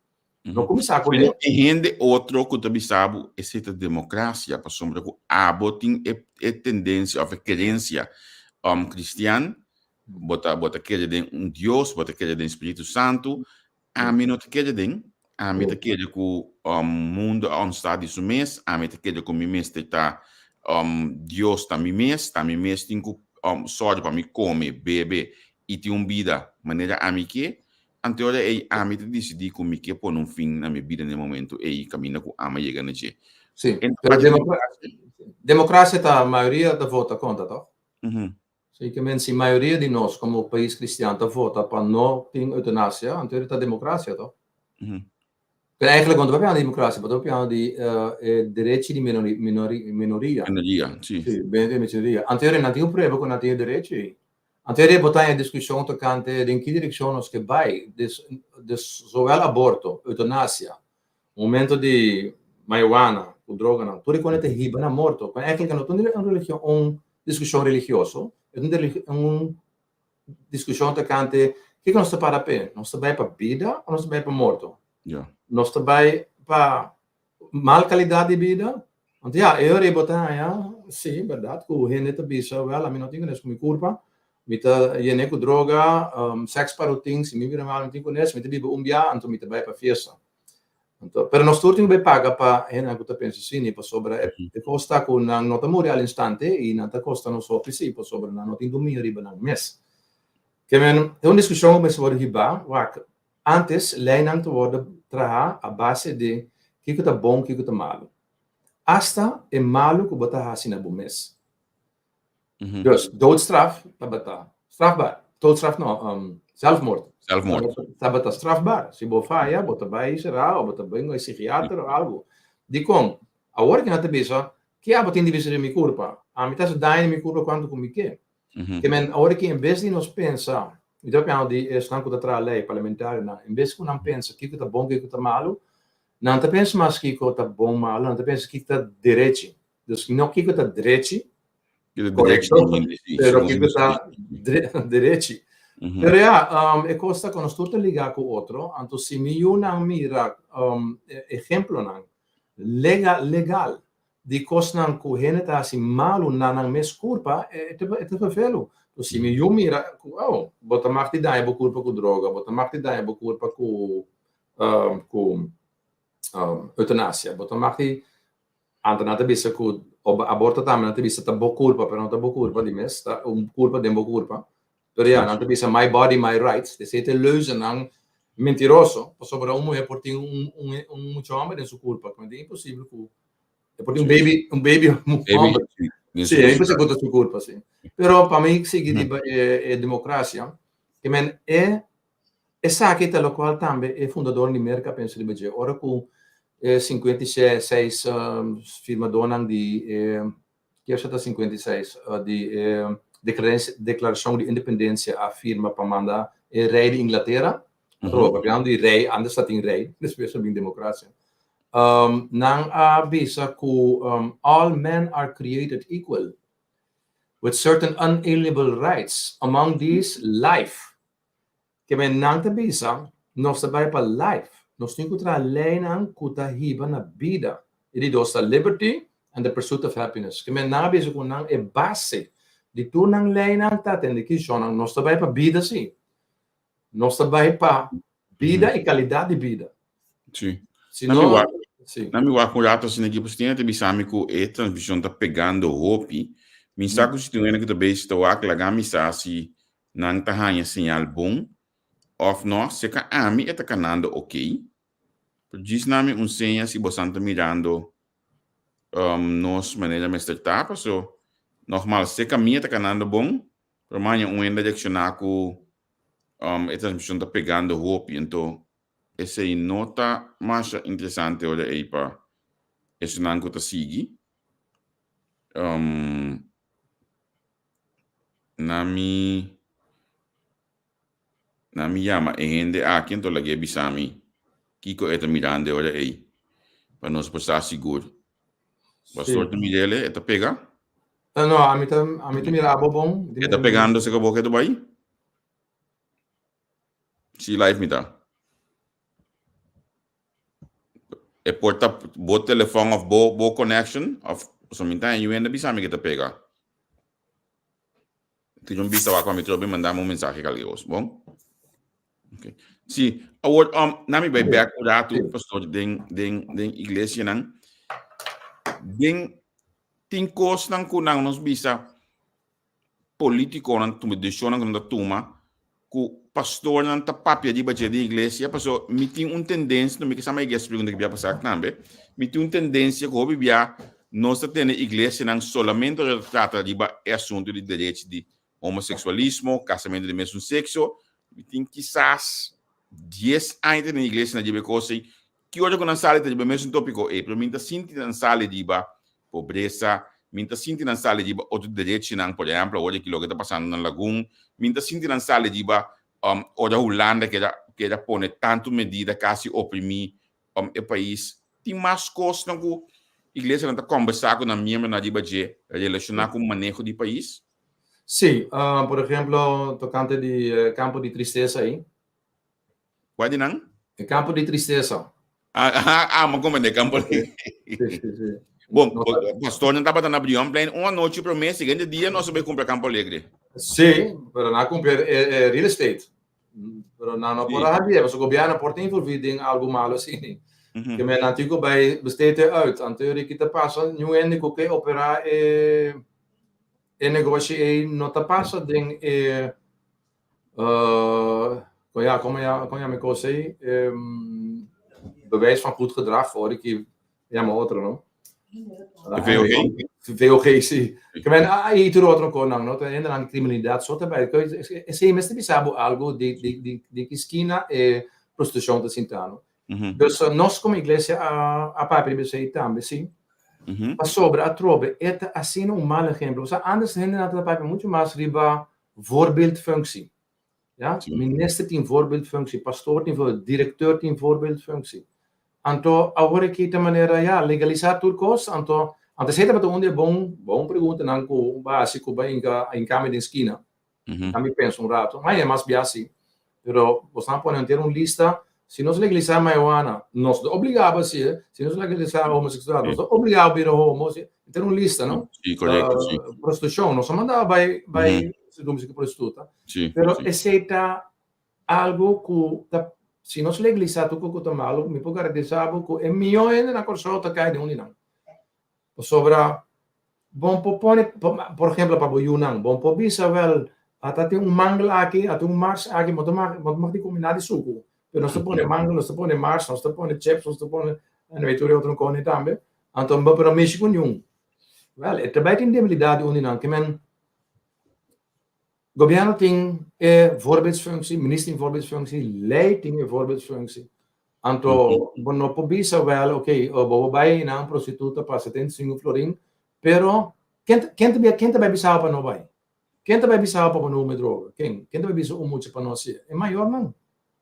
No kuminsá ku Pero e hende otro ku ta bisa bo esei ta demokrasia pasobra ku abo tin e e tendensia òf e kerensia um kristian, bo ta bo ta kere den un Dios, bo ta kere den Spiritu Santu, ami no ta kere den, ami ta kere ku um mundu a ontstá di su mes, ami ta kere ku mi mester ta um Dios ta mi mes, ta mi mes tin ku um sòru pa mi kome, bebe i tin un bida manera ami ke, Ante ora ei ami ta disidí ku mi ke pone un fin na mi bida na e momentu ei kaminda ku ama yega na dje. Sí, pero demokrasia ta mayoria ta vota kontra, tòg? Sí, ke men si mayoria di nos komo pais kristian ta vota pa no tin eutanasia, anto ora ta demokrasia, tòg? Pero eigenlijk no ta papiando di demokrasia, bo ta papiando di e derechi di minoria. Minoria, sí. Sí, di minoria. Anto ora nan tin un prueba ku nan tin e derechi ei. Anto e bo ta haña diskushon tokante den ki direkshon nos ke bai, des zowel aborto, eutanasia, momento di marihuana ku droganan, tur e kos ta hiba na morto. Ku eigenlijk no ta un religion, un diskushon religioso, e ta un diskushon tokante kiko nos ta para p'e, nos ta bai pa bida o nos ta bai pa morto? Nos ta bai pa mal kalidat di bida? Anto ya, e ora ei bo ta haña, sí, bèrdat, ku hende ta bisa, wèl, ami no tin kunes ku mi kurpa, mi ta yené ku droga, sèks pa rutin, si mi bira mal mi tin kunes, mi ta biba un bia, anto mi ta bai pa fiesta. Anto, pero nos tur tin ku bai paga pa hendenan ku ta pensa asina, pasobra e kos ta ku nan no ta muri al instante i nan ta kosta nos hopi sí, pasobra nan no tin dominio riba nan mes. Ke men, ta un diskushon ku mester wòrdu hibá, wak, Antes, leinan ta wòrdu trahá a base di kiko ta bon, kiko ta malu. Asta e malu ku bo ta hasi na bo mes. Dus, doodstraf tabata strafbaar. Doodstraf no, zelfmoord. Zelfmoord. Tabata strafbaar. Si bo faya, bo ta bai será òf bo ta bai un psikiater òf algu. Dikon? Awor ki nan ta bisa, ke abo tin di bisa di mi kurpa? Ami ta hasi daño na mi kurpa kuantu ku mi ke. Ke men awor aki en bes di nos pensa, mi ta papiando di esnan ku ta traha lei, parlamentarionan, en bes ku nan pensa kiko ta bon, kiko ta malu, nan ta pensa mas kiko ta bon, malu, nan ta pensa kiko ta derechi. Dus no kiko ta drechi, korekto, pero kiko ta derechi. Pero ya, e kos ta ku nos tur ta ligá ku otro, anto si mi yunan mira ehemplonan legal Di kosnan ku hende ta hasi malu na nan mes kurpa, e ta e ta vervelu. Dus si mi yu mira ku, oh, bo ta mag di daña bo kurpa ku droga, bo ta mag di daña bo kurpa ku ku eutanasia, bo ta mag di, anto nan ta bisa ku aborto tambe nan ta bisa ta bo kurpa, pero no ta bo kurpa di mes, ta un kurpa den bo kurpa. Pero ya, nan ta bisa my body, my rights. Esei ta e leuzennan mentiroso, pasobra un muher por tin un un un mucha homber den su kurpa, ta imposibel ku e por tin un baby, un baby homber. Sí, e imposibel ku ta su kurpa, sí. Pero pa mi sigui riba e e demokrasia, ke men e esaki ta lokual tambe e fundadornan di Merka a pensa riba dje, ora ku e 56 firmadónan di e Kier ta 56 di e Deklarashon di Independensia a firma pa manda e rei di Inglatera, atrobe papiando di rei, antes ta tin rei, despues a bin demokrasia, nan a bisa ku all men are created equal with certain unalienable rights, among these life. Ke men nan ta bisa, nos ta bai pa life. Nos tin ku traha leinan ku ta hiba na bida. E di dos ta liberty and the pursuit of happiness. Ke men nan a bisa ku nan e base di tur nan leinan ta tende ki shonnan nos ta bai pa bida si. Nos ta bai pa bida i kalidat di bida. Si. Si Na mi no, wak, si. na mi wak un rato asina aki, pasobra tin hende ta bisa mi ku e transmishon ta pegando hopi. Mi sa ku si tin un hende ku ta bezig ta wak, laga mi sa si Nan ta haña señal bon òf nò, seka ami e ta kanando okey. Pero djis na mi un seña si bosan ta mirando nos manera mester ta, paso nogmaals seka mi e ta kanando bon, pero mi haña un hende reakshoná ku e transmishon ta pegando hopi, anto esei no ta masha interesante ora ei pa esunnan ku ta sigui. Na mi na mi yama e hende aki anto lag'é bisa mi kiko e ta mirando e ora ei pa nos por sa sigur. Pastor Sí. ta mir'el e ta pega? No, no, ami ta ami ta mira abo bon. E ta pegando seka bo ke ta bai? Si live mi ta. E por ta bo telefon of bo bo connection of so mi ta en yuenda bisa mi ke ta pega. Tira un bista wak pa mi trobe mandame un mensahe kalke kos. Bon? Okay. Si, awor um, na mi bai back un ratu, pastor, den den den iglesianan. Den tin kosnan ku nan nos bisa politiconan tuma decisionnan ku nan ta tuma ku pastornan ta papia riba dje den iglesia paso mi tin un tendencia no mi ke sa ma iglesia pregunta ki bia pasa tambe mi tin un tendencia ku hopi bia nos ta tene iglesianan solamente ora ta trata riba e asunto di derechi di homosexualismo casamento di mesun sexo mi tin kisas dies aña ta tene iglesianan riba e kos ei Ki ora ku nan sali ta riba e mesun topiko ei, pero mi ta sinti nan sali riba pobresa, mi ta sinti nan sali riba otro derechinan, por ehempel awor aki loke ta pasando na Lagun, mi ta sinti nan sali riba ora Hulanda keda keda pone tantu medida kasi oprimi e pais. Tin mas kosnan ku iglesianan ta kombersá ku nan miembronan riba dje relashoná ku maneho di pais? Sí, por ehemplo tokante di kampo di tristesa ei. Kua di nan? E kampo di tristesa. Ah, ah, ah, ma komende kampo di. Sí, sí, sí. Bon, pastornan tabata na Brionplein un anochi promé, siguiente dia nos a bai kumpra Campo Alegre. Sí, pero nan a kumpra e real estate. Pero nan no por a habié, pasobra gobièrnu por ta envolví den algu malu asina. Ke men nan tin ku bai besteed e uit. Anto e riki ta pasa, niun hende ku ke operá e e negoshi ei no ta pasa den e ya, komo ya, komo yama e kos ei? Bewijs van goed gedrag, ora ki yama otro, no? VOG? VOG, sí. Ke men i tur otro konan, no? Ta hende nan kriminalidat so ta bai. Esei mester bisa bo algu di di di di ki skina e prostitushon ta sinta, no? Dus nos komo iglesia a a papia riba esei tambe, sí. Pasobra atrobe e ta asina un mal ehempel. Osea antes hendenan ta papia muchu mas riba voorbeeldfunctie. Ja, minister tin voorbeeldfunctie, pastoor tin voorbeeld, directeur tin voorbeeldfunctie. Anto awor aki ta manera ya, legalisá tur kos, anto anto esei tabata un di e bon bon preguntanan ku bo a hasi ku bo a hinka a hinka mi den skina. A mi pensa un rato, ma e mas bia si. Pero bo esnan pone henter un lista, si nos legalisá marihuana, nos ta obligá bo hasié, si nos legalisá homoseksual, nos ta obligá bo bira homo, si, henter un lista, no? Sí, korekto, sí. Prostitushon, nos a manda bo bai bai sedumsi ku prostituta. Sí, Pero sí. esei ta algu ku ta, si nos legalisá tur ku ta malu, mi por garantisá bo ku e mihó hende na Kòrsou ta kai den un di nan. Pasobra bon por pone, por ehempel pa bo yunan, bon por bisa wel ata tin un mangel aki, ata un mars aki, bo ta mag, bo ta mag di come nada di suku, pero nos ta pone mangel, nos ta pone mars, nos ta pone chips, nos ta pone, anyway tur e otro cone tambe, anto bo no mishi cu niun. Wel, e ta bay tin debilidad di un di nan, ke men Gobierno tin e voorbeeldfunctie, minister tin voorbeeldfunctie, ley tin e voorbeeldfunctie. Anto bo no por bisa wel, ok, bo por bai na un prostituta pa 75 florin, pero ken ken ta ken ta bai bisa bo pa no bai? Ken ta bai bisa bo pa bo no huma droga? Ken? Ken ta bai bisa un mucha pa no hasié? E mayornan.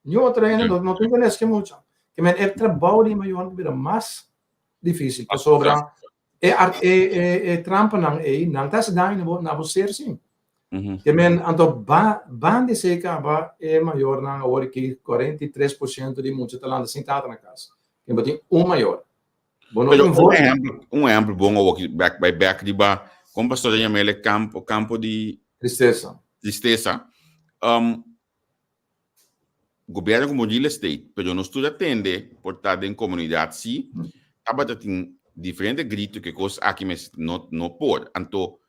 Niun otro hende no tin kones ke mucha. Ke men e trabou di e mayornan ta bira mas dificil pasobra E art e e e trampanan ei nan ta hasi daño na bo na bo ser sin. Te men anto ba ban di esei kaba e mayornan awor aki 43% di mucha ta lanta sin tata na kas. Ken bo tin un mayor. Bo no Pero tin un voz. ehempel, un ehempel bon awor aki bek bai bek riba kon pastor a yama el e kampo kampo di Tristesa. tristesa. Gobierno como real estate, pero nos tur a tende por ta den comunidad si, tabata tin diferente grito que cos aki mes no, no por. Anto,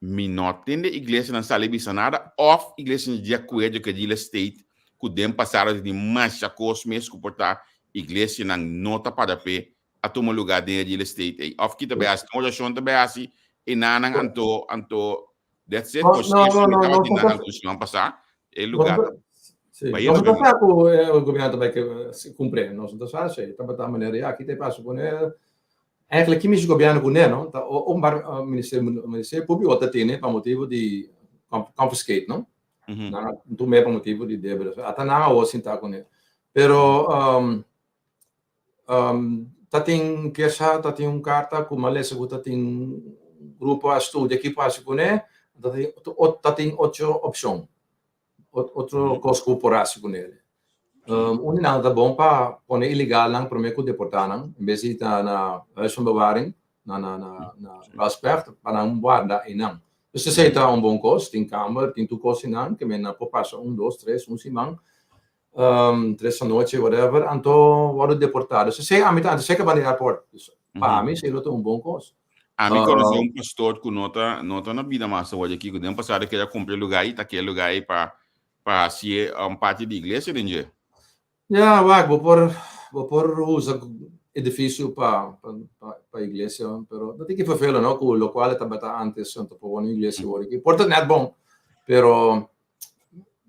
mi no tende iglesianan sali bisa nada of iglesianan di acuerdo cu real estate cu den pasado tin masha cos mes cu por ta iglesianan no ta para p'e a tuma lugar den real estate ey. Of kita bay haci, un oracion ta bay haci enanan anto, anto That's it. No, Por no, cierto, no, mi no, tabata no, na no, algun siman pasá, e lugar no, sí. Bai Nos tabata no sa ku e gobierno ta bai ke kumpre, nos no ta sa esei, tabata manera ya aki ta e paso kuné. Eigenlijk ki mishi gobierno kuné no, ta openbaar ministerio, ministerio público ta tene pa motibu di confiscate no. Nan a tum'é pa motibu di debe, ata nan awor sinta kuné. Pero Ta tin kesa, ta tin un karta ku malesa ku ta tin grupo a studia ki por hasi kuné, ta tin ta tin otro opshon, otro kos ku por hasi kuné. Un di nan ta bon pa pone ilegalnan promé ku deportá nan, en bes di ta na huis van bewaring, na na na na Raspberg, pa nan warda einan. Dus esei ta un bon kos, tin kamer, tin tur kos einan, ke men nan por pasa un, dos, tres, un siman. 3 anochi, whatever, anto wordo deportado. So, sei ami ta antes sei van di airport. Dus, pa ami sei lo ta un bon kos. Ami conoce un pastor ku no ta no ta na bida mas awor aki, ku den pasado keda kumpra e lugar i ta ke lugar ei pa pa hasi un parti di iglesia den dje. Ja, wak, bo por bo por usa edificio pa pa pa, pa iglesia, pero dat tin vervelen, no, ku lokual tabata antes, anto por woni iglesia awor aki. Por ta net bon, pero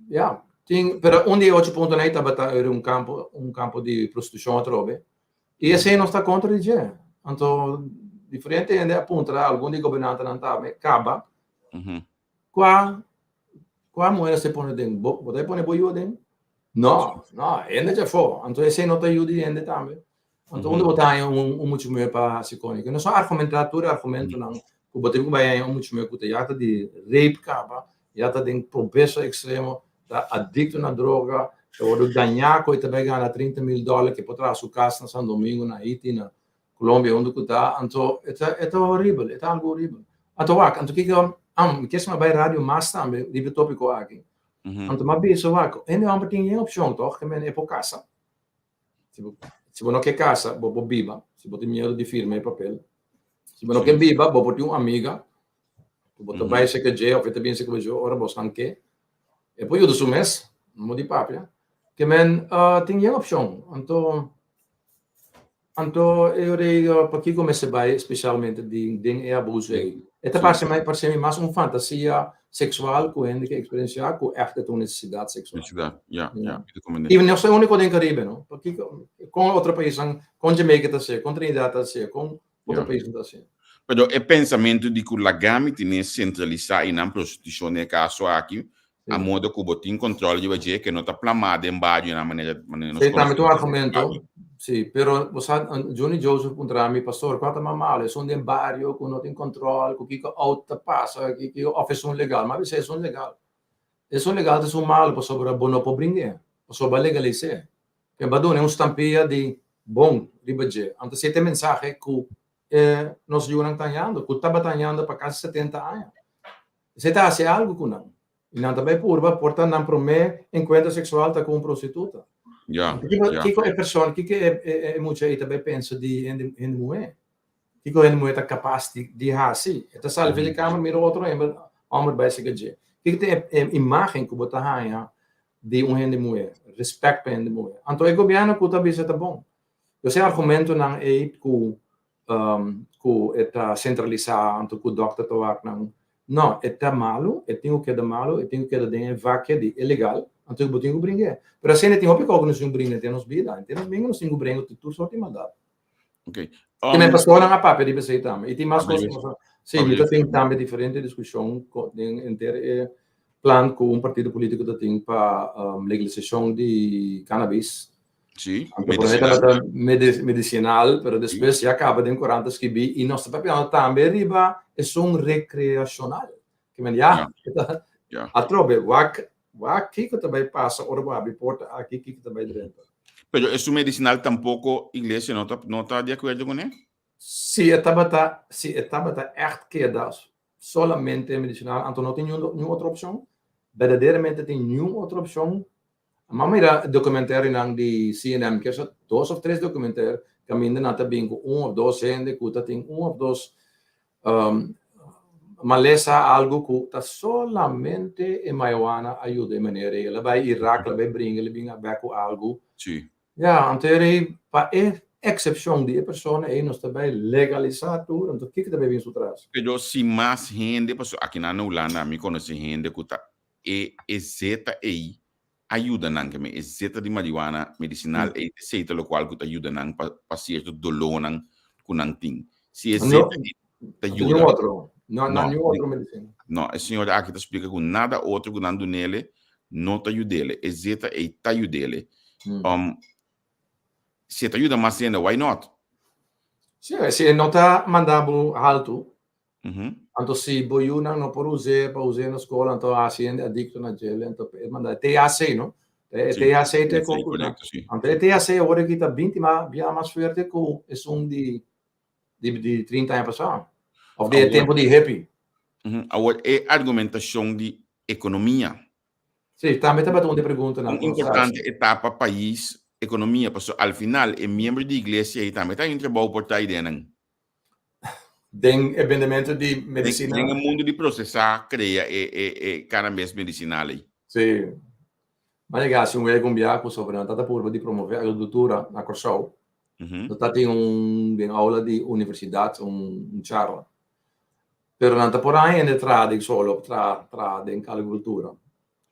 Ja, tin, pero un di e ocho puntonan ei tabata era un kampo, un kampo di prostitushon atrobe. I esei nos ta kontra di dje. Anto diferente hende a puntra algun di gobernantenan tambe, kaba, kua, kua muher se pone den? Bo, bo ta pone bo yu aden? No, no, hende dje afó. Anto esei no ta yu di hende tambe. Anto unda bo ta haña un, un mucha muher pa hasi koni? Ku nos a argumentá tur e argumentonan ku bo tin ku bai haña un mucha muher ku ta ya ta di rape kaba, ya ta den pobresa ekstremo, ta adikto na droga, ta wòrdu dañá ku e ta bai gana 30.000 dòler ke por traha su kas na San Domingo, na Haiti, na. Colombia unda ku ta, anto e ta e ta horibel, e ta algu horibel. Anto wak, anto kiko, am, mi kier bai radio mas tambe riba e topiko aki. Anto m'a bisa wak, hende hòmber tin yen opshon tòg, ke men e por kasa. Si bo si bo no ke kasa, bo por biba, si bo tin miedu di firma e papel. Si bo no ke biba, bo por tin un amiga, ku bo ta bai serka dje òf e ta bin serka bo dje ora bosnan ke. E por yuda su mes, no mo di papia. Ke men tin yen opshon. Anto Anto e ora ei pakiko mester bai spesialmente den den e abuso ei? E ta parse mi parse mi mas un fantasia seksual ku hende ke eksperensiá ku ègt e ta un nesesidat seksual. Nesesidat, ya, ya, mi ta komprendé. I nos ta e úniko den Karibe, no? Pakiko, kon otro paisnan, kon Jamaica ta hasié, kon Trinidad ta hasié, kon otro paisnan ta hasié? Pero e pensamentu di ku laga mi tene sentralisá i nan prostitushon den e kaso aki, a modo ku bo tin kòntròl riba dje, ke no ta plamá den barionan manera manera nos Sí, tambe konosé ta un den argumento, bario. sí, pero bo sa, Juni Joseph puntra mi, Pastor, kua ta mas malo, esun den bario ku no tin kòntròl, ku kiko out ta pasa, kiko, òf esun legal? Mi a bisa esun legal. Esun legal ta esun malo pasobra bo no por bring'é, pasobra bo a legalis'é. Ke bo a duna un stampia di bon riba dje. Anto si e ta e mensahe ku e nos yunan ta hañando, ku tabata hañando pa kasi 70 aña. Esei ta hasi algu ku nan. I nan ta bai purba, por ta nan promé enkuentro seksual ta ku un prostituta. Kiko, kiko e persona, kiko e, e, e mucha ei ta bai pensa di hende, hende muhé? Kiko hende muhé ta kapas di, di hasi? E ta sali for di kamer, mira otro hember, hòmber bai sega dje. Kiko ta e, e imágen ku bo ta haña di un hende muhé? Respèt pa hende muhé. Anto e gobièrnu ku ta bisa ta bon. Yo e argumentonan ei ku ku e ta sentralisá anto ku dòkter ta wak nan. No, e ta malu, e tin ku keda malu, e tin ku keda den e vakio di ilegal, anto bo tin ku bring'é. Pero asina tin hopi kos ku nos tin ku bringa den nos bida, den nos bida nos tin ku bringa tur sort di maldat. Okay. Tin e pastornan a papia riba esei tambe. I tin mas kos ku nos. Sí, mi ta tin tambe diferente diskushon den henter e plan ku un partido polítiko ta tin pa legalisashon di cannabis. Sí, Anto por ahí tabata medicinal, pero despues ya caba den corant a scribi y nos ta papiando tambe riba esun recreacional. Ke men ya, atrobe, wak, wak kiko ta bay pasa ora bo habri porta aki, kiko ta bay drenta. Pero esun medicinal tampoco iglesia no ta, no ta di acuerdo con e? Si e tabata, si e tabata echt keda solamente medicinal, anto no tin niun otro opcion, berdaderamente tin niun otro opcion. M'a mira documentarionan di CNN, kier sa dos of tres documentario caminda nan ta bin cu un of dos hende cu ta tin un of dos malesa algo cu ta solamente e marihuana a yuda e manera ei. El a bai Irak, el a bai bringa, el a bin bek cu algo. Ya, anto era ei pa e excepcion di e persona ei nos ta bai legalisa tur, anto kico ta bai bin su tras? Pero si mas hende, pasobra akinan na Hulanda mi conoce hende cu ta E e zeta ei a yuda nan, ke men e zeta di marihuana medisinal ei ta esei ta lokual ku ta yuda nan pa pa sierto dolónan ku nan tin. Si e No, zeta ei ta no tin yuda. otro. No, no No, niun otro medisina. no, e señora aki ta splika ku nada otro ku nan dunele no ta yudele. E zeta ei ta yudele. Um, si e ta yuda mas hende, why not? Sí, si e no ta manda bo haltu, Anto si bo yunan no por us'é pa us'é na skol, anto hasi hende adikto na djele, anto e manda THC, no? E THC ta e kon ku ta. Anto e THC awor aki ta 20 ma bia mas fuerte ku esun di di di 30 aña pasá, òf di e tempu di hippie. Awor e argumentashon di ekonomia. Sí, tambe tabata un di e preguntanan Un ku nos a hasi. importante etapa pais ekonomia, pasobra al final e miembro di iglesia ei tambe ta haña un trabou por ta ideanan. Den e bendemento di medicina. Den e mundo di procesa crea e e e cannabis medicinal ei. Sí. M'a yega haci un wega un bia cu sobre nan tata purba di promove agricultura na Corsou. No ta tin un den aula di universidad un charla. Pero nan ta por haña hende traha den solo of traha traha den agricultura.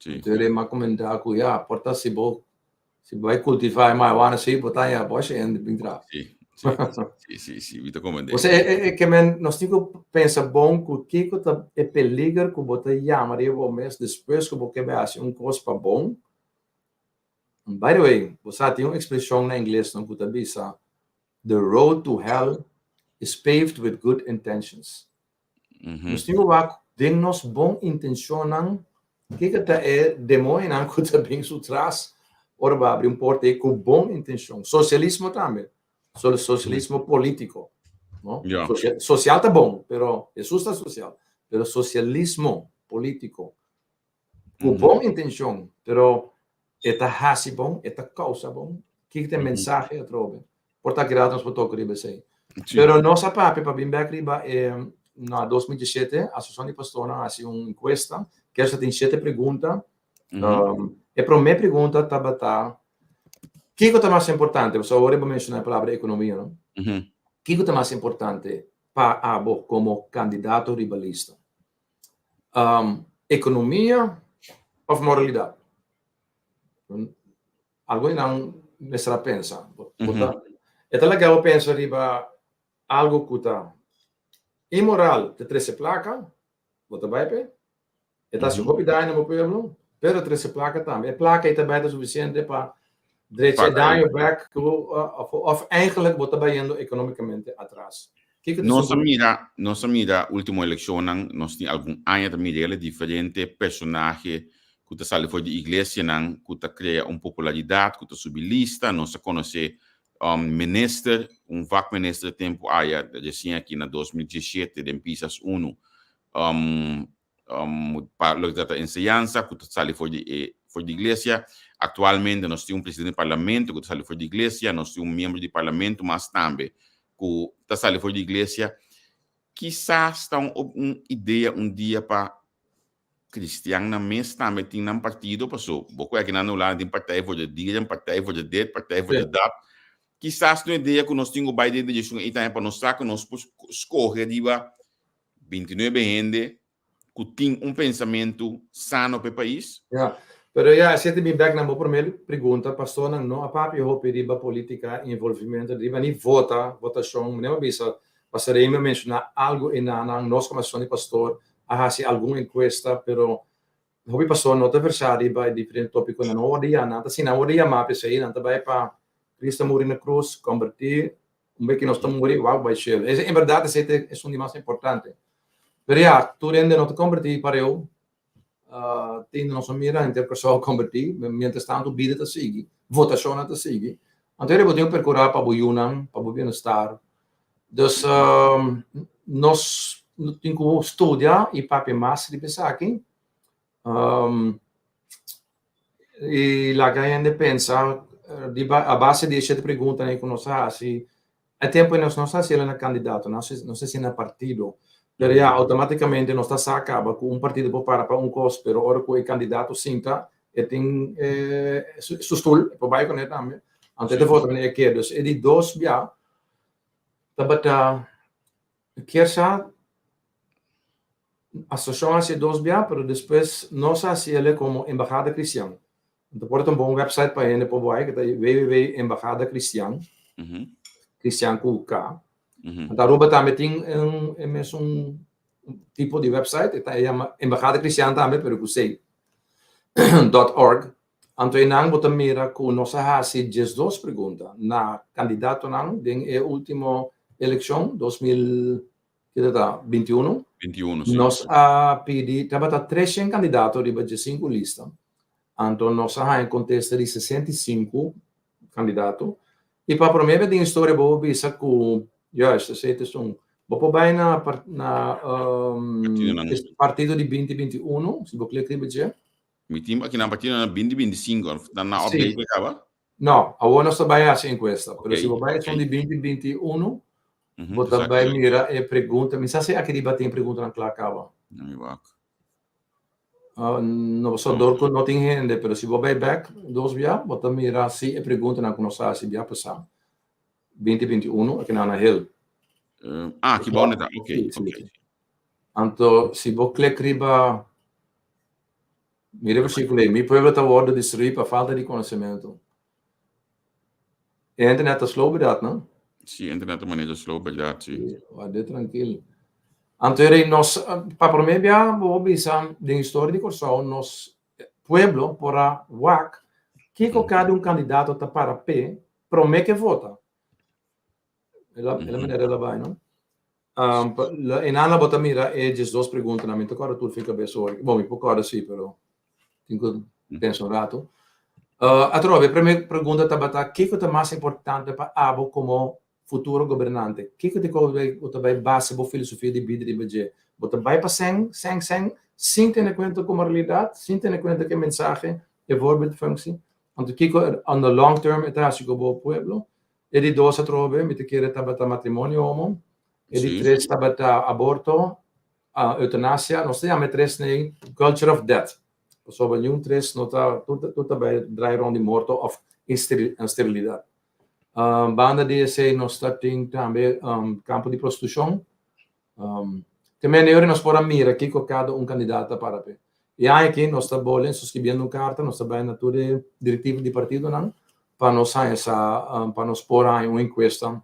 Entonces m'a comenta cu ya por ta si bo Si bo bai kultivá e marihuana si, bo ta haña boshi hende bin traha. Sí, sí, sí, sí, sí, mi ta komprendé. Osea, e, e, e ke men, nos tin ku pensa bon ku kiko ta e peliger ku bo ta yama riba bo mes despues ku bo ke bai hasi un kos pa bon. By the way, bo sa tin un ekspreshon na ingles no ku ta bisa, The road to hell is paved with good intentions. Nos tin ku wak den nos bon intenshonnan kiko ta e demoñonan ku ta bin su tras ora bo abri un porta ei ku bon intenshon. Sosialismo tambe. Socialismo polítiko. No? Yeah. Social ta bon, pero Hesus ta social. Pero socialismo polítiko. Ku bon intenshon, pero e ta hasi bon, e ta kousa bon. Kiko ta e mensahe atrobe? Por ta grado nos por toka riba esei. Pero nos a papia pa bin bek riba e na 2017 Asosiashon di Pastornan a hasi un enkuesta, kers a tin shete pregunta. E promé pregunta tabata, Kiko ta mas importante? Pasobra awor bo menshoná e palabra ekonomia, no? Kiko ta mas importante pa abo komo kandidato riba lista? Ekonomia òf moralidat? Algun di nan mester a pensa. Bo ta, e ta laga bo pensa riba algu ku ta inmoral te trese plaka, bo ta bai p'e. E ta hasi hopi daño na bo pueblo, pero trese plaka tambe. E plaka ei ta bai ta sufisiente pa drecha e daño bèk ku òf eigenlijk bo ta bayendo ekonomikamente atras. Kiko ta Nos a mira, nos a mira último elekshonnan, nos tin algun aña ta mira el diferente personahe ku ta sali for di iglesianan ku ta krea un popularidat, ku ta subi lista. Nos a konosé minister, un vakminister tempu aya resien aki na 2017 den Pisas unu, pa loke ta trata enseñansa ku ta sali for di e for di iglesia. Aktualmente nos tin un presidente di parlamento ku ta sali for di iglesia, nos tin un miembro di parlamento mas tambe ku ta sali for di iglesia. Kisas ta un un idea un dia pa kristiannan mes tambe tin nan partido, paso bo ku aki nan na Hulanda tin Partij voor de Dieren, Partij voor de dit, Partij voor de dat. Kisas ta un idea ku nos tin ku bai den direkshon ei tambe pa nos sa ku nos por skohe riba 29 hende ku tin un pensamentu sano pa e pais? Ya, pero ya, esei ta bin bek na bo promé pregunta, pastornan no a papia hopi riba politica, involvimento riba ni vota, votashon, mi a bisa, Pastor Remy a menshoná algu enanan, nos komo asosiashon di pastor a hasi algun enkuesta, pero hopi pastor no ta versá riba e diferente tópikonan, nan no wòrdu ya, nan ta si nan wòrdu yamá p'esei, nan ta bai pa Cristo a muri na krus, kombertí, Un bes ki nos ta muri, wou bai shelu. Esei, en bèrdat, esei ta esun di mas importante. Pero ya, tur hende no ta kombertí pareu. Tin nos a mira henter Kòrsou a kombertí, miéntras tantu bida ta sigui, votashonnan ta sigui. Anto bo tin ku perkurá pa bo yunan, pa bo bienestar. Dus, nos tin ku studia i papia mas riba esaki. I laga hende pensa riba a base di e shete preguntanan ku nos a hasi. E tempu ei nos no sa hasi el na kandidato, nos a hasi na partido. Pero ya outomátikamente nos ta sa kaba ku un partido por para pa un kos, pero ora ku e kandidato sinta e tin su stul, e por bai kuné tambe. Anto e ta vota manera e kier. Dus e di dos bia tabata kier sa Asosiashon hasi e dos bia, pero despues nos a hasi el komo Embahada Kristian. Anto por ta un bon website pa hende por bai, ku ta www.embahadacristian, kristian ku K. Anto Aruba tambe tin e mesun tipo di website, e ta yama Embahada Cristian tambe, pero ku C, dot org. Anto einan bo ta mira ku nos a hasi diesdos pregunta na kandidatonan den e ultimo elekshon, 2000 Kiko ta 21? 21, si. Nos a pidi, tabata 300 kandidato riba 15 lista. Anto nos a haña kontesta di 65 kandidato. I pa promé bes den historia bo por bisa ku, juist, esei ta esun. Bo por bai na na partido di 2021, si bo klik riba dje. Mi tin akinan partido na 2025, nan a update e kaba? No, awor nos ta bai hasi enkuesta, pero si bo bai esun di 2021, bo ta bai mira e pregunta. Mi sa si aki riba tin preguntanan kla kaba. Na mi wak. No, so dor ku no tin hende, pero si bo bai bek dos bia, bo ta mira si e preguntanan ku nos a hasi bia pasá, 2021, akinan na hel. Ah, aki bou ta, ok, ok. Anto, si bo klik riba Mira e versíkulo ei, Mi pueblo ta wòrdu destruí pa falta di konosementu. E internet ta slow bèrdat, no? Sí, internet ta manera slow bèrdat, sí. Ward'é trankil. Anto e rei nos, pa promé bia bo por bisa den historia di Kòrsou nos pueblo por a wak kiko kada un kandidato ta para p'e promé ke vota. E la manera el a bai, no? Einan la bo ta mira e diesdos preguntanan. Mi no ta kòrda tur fin kabes ora. Bon, mi por kòrda si, pero tin ku pensa un ratu. Atrobe, e promé pregunta tabata, kiko ta mas importante pa abo komo. futuro gobernante, kiko ta e kos bo ta bai basa bo filosofia di bida riba dje? Bo ta bai pa sèn, sèn, sèn, sin tene kuenta ku moralidat, sin tene kuenta ku e mensahe, e voorbeeldfunctie? Anto kiko on the long term e ta hasi ku bo pueblo? E di dos atrobe, mi ta kere tabata matrimonio homo. E di tres tabata aborto, eutanasia. Nos ta yama e tres nei culture of death. Pasobra niun tres no ta, tur ta bai draai rond di morto of sterilidad. Banda di esei nos ta tin tambe kampo di prostitushon. Te mene nos por a mira kiko kada un kandidato ta para p'e. E aña aki nos ta bole suskribiendo un karta, nos ta bai na tur e direktiva di partidonan pa nos haña sa, pa nos por haña un enkuesta.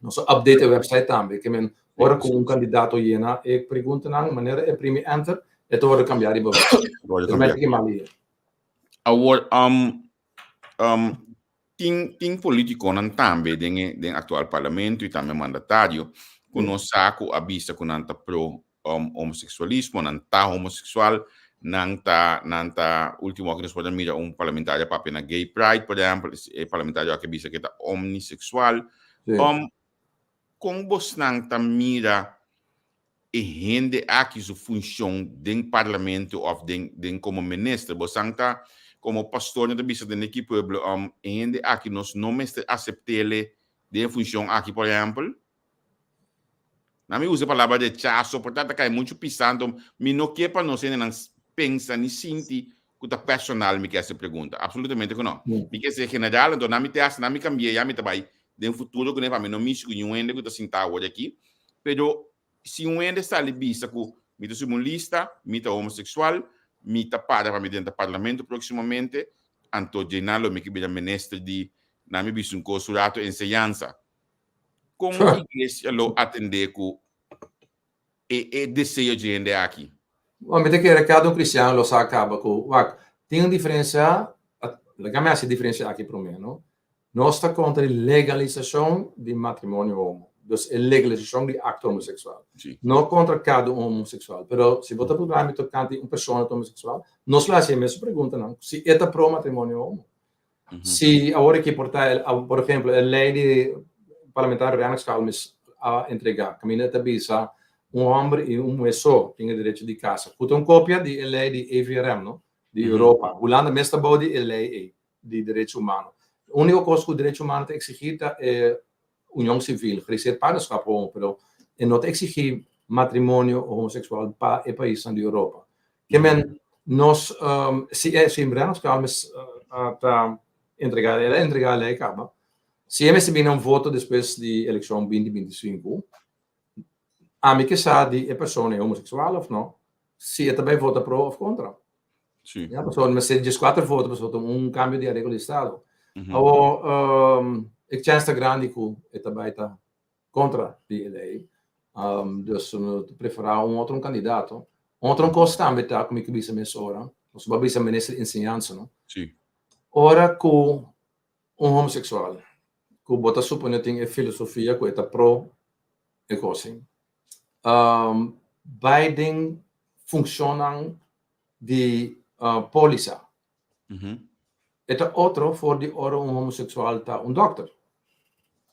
Nos a update e website tambe, ke men ora ku un kandidato yena e preguntanan, manera e primi enter, e ta wòrdu kambiá riba website. Wòrdu kambiá. Awor, Tin tin politiconan tambe den e den actual parlamento y tambe mandatario cu nos sa cu a bisa cu nan ta pro um, homosexualismo, nan ta homosexual, nan ta nan ta ultimo aki nos por a mira un parlamentario a papia na Gay Pride, por ehempel, e parlamentario aki a bisa cu e ta omnisexual. Um, Kon bosnan ta mira e hende aki su funshon den parlamento of den den komo minister? Bosan ta komo pastornan ta bisa den aki pueblo um e hende aki nos no mester aseptele den e funshon aki por ehempel? Na mi usa e palabra rechaso por ta ta kai muchu pisa anto mi no ke pa nos hendenan pensa ni sinti ku ta personal mi ke hasi e pregunta. Absolutamente ku no. Mi ke ser general anto na mi te hasi na mi kambia ya mi ta bai den futuro ku ne pa mi no mishi ku niun hende ku ta sinta awor aki, pero si un hende sali bisa ku mi ta subi un lista, mi ta homoseksual, mi ta para pa mi drenta parlamento próksimamente, anto djeinan lo mi ke bira minister di nan mi bisa un kos un rato enseñansa. Kon iglesia lo atendé ku e e deseo dje hende aki? Bo mi ta kere kada un kristiano lo sa kaba ku wak tin un diferensia, laga mi hasi e diferensia aki promé no. Nos ta kontra di legalisashon di matrimonio homo, dus e legalisashon di akto homoseksual. No kontra kada un homoseksual, pero si bo ta puntra mi tokante un persona ta homoseksual, nos lo hasi e mesun preguntanan, si e ta pro matrimonio homo. Si awor aki por ta, por ehempel, e lei di parlamentario Rennox Calmes a entrega, kaminda e ta bisa un hòmber i un muhé so tin e derecho di kasa, ku ta un kopia di e lei di EVRM, no, di Europa. Hulanda mes ta bou di e lei ei di derecho humano. Úniko kos ku derecho humano ta eksigí ta e union sivil, geregistreerd partnerschap homo, pero e no ta eksigí matrimonio homoseksual pa e paisnan di Europa. Ke men nos si e si Rennox Calmes ta entrega el a entrega e lei kaba si e mester bini na un voto despues di elekshon binti binti sinku ami ke sa di e persona e homoseksual of no si e ta bai vota pro of kontra. Ya pasobra mester dieskuater voto pasobra ta un kambio di areglo di estado. Awor e chèns ta grandi ku e ta bai ta kontra di e lei. Dus mi ta preferá un otro un kandidato. Un otro kos tambe ta ku mi ke bisa mesora, nos bo a bisa minister di enseñansa no. Ora ku un homoseksual ku bo ta suponé tin e filosofia ku e ta pro e kos ei, bai den funshonnan di polisa. E ta otro for di ora un homoseksual ta un dòkter.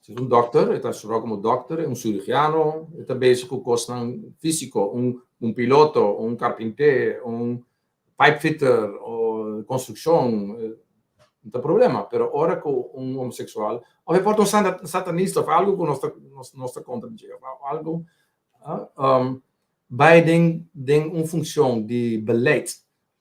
Si ta un dòkter, e ta estudiá komo dòkter, un sirigiano, e ta bezig ku kosnan físiko, un piloto, un karpinté, un pipefitter, o konstrukshon, no ta problema. Pero ora ku un homoseksual, òf e por ta un satanista òf algu ku nos ta nos ta kontra dje, òf algu bai den den un funshon di beleid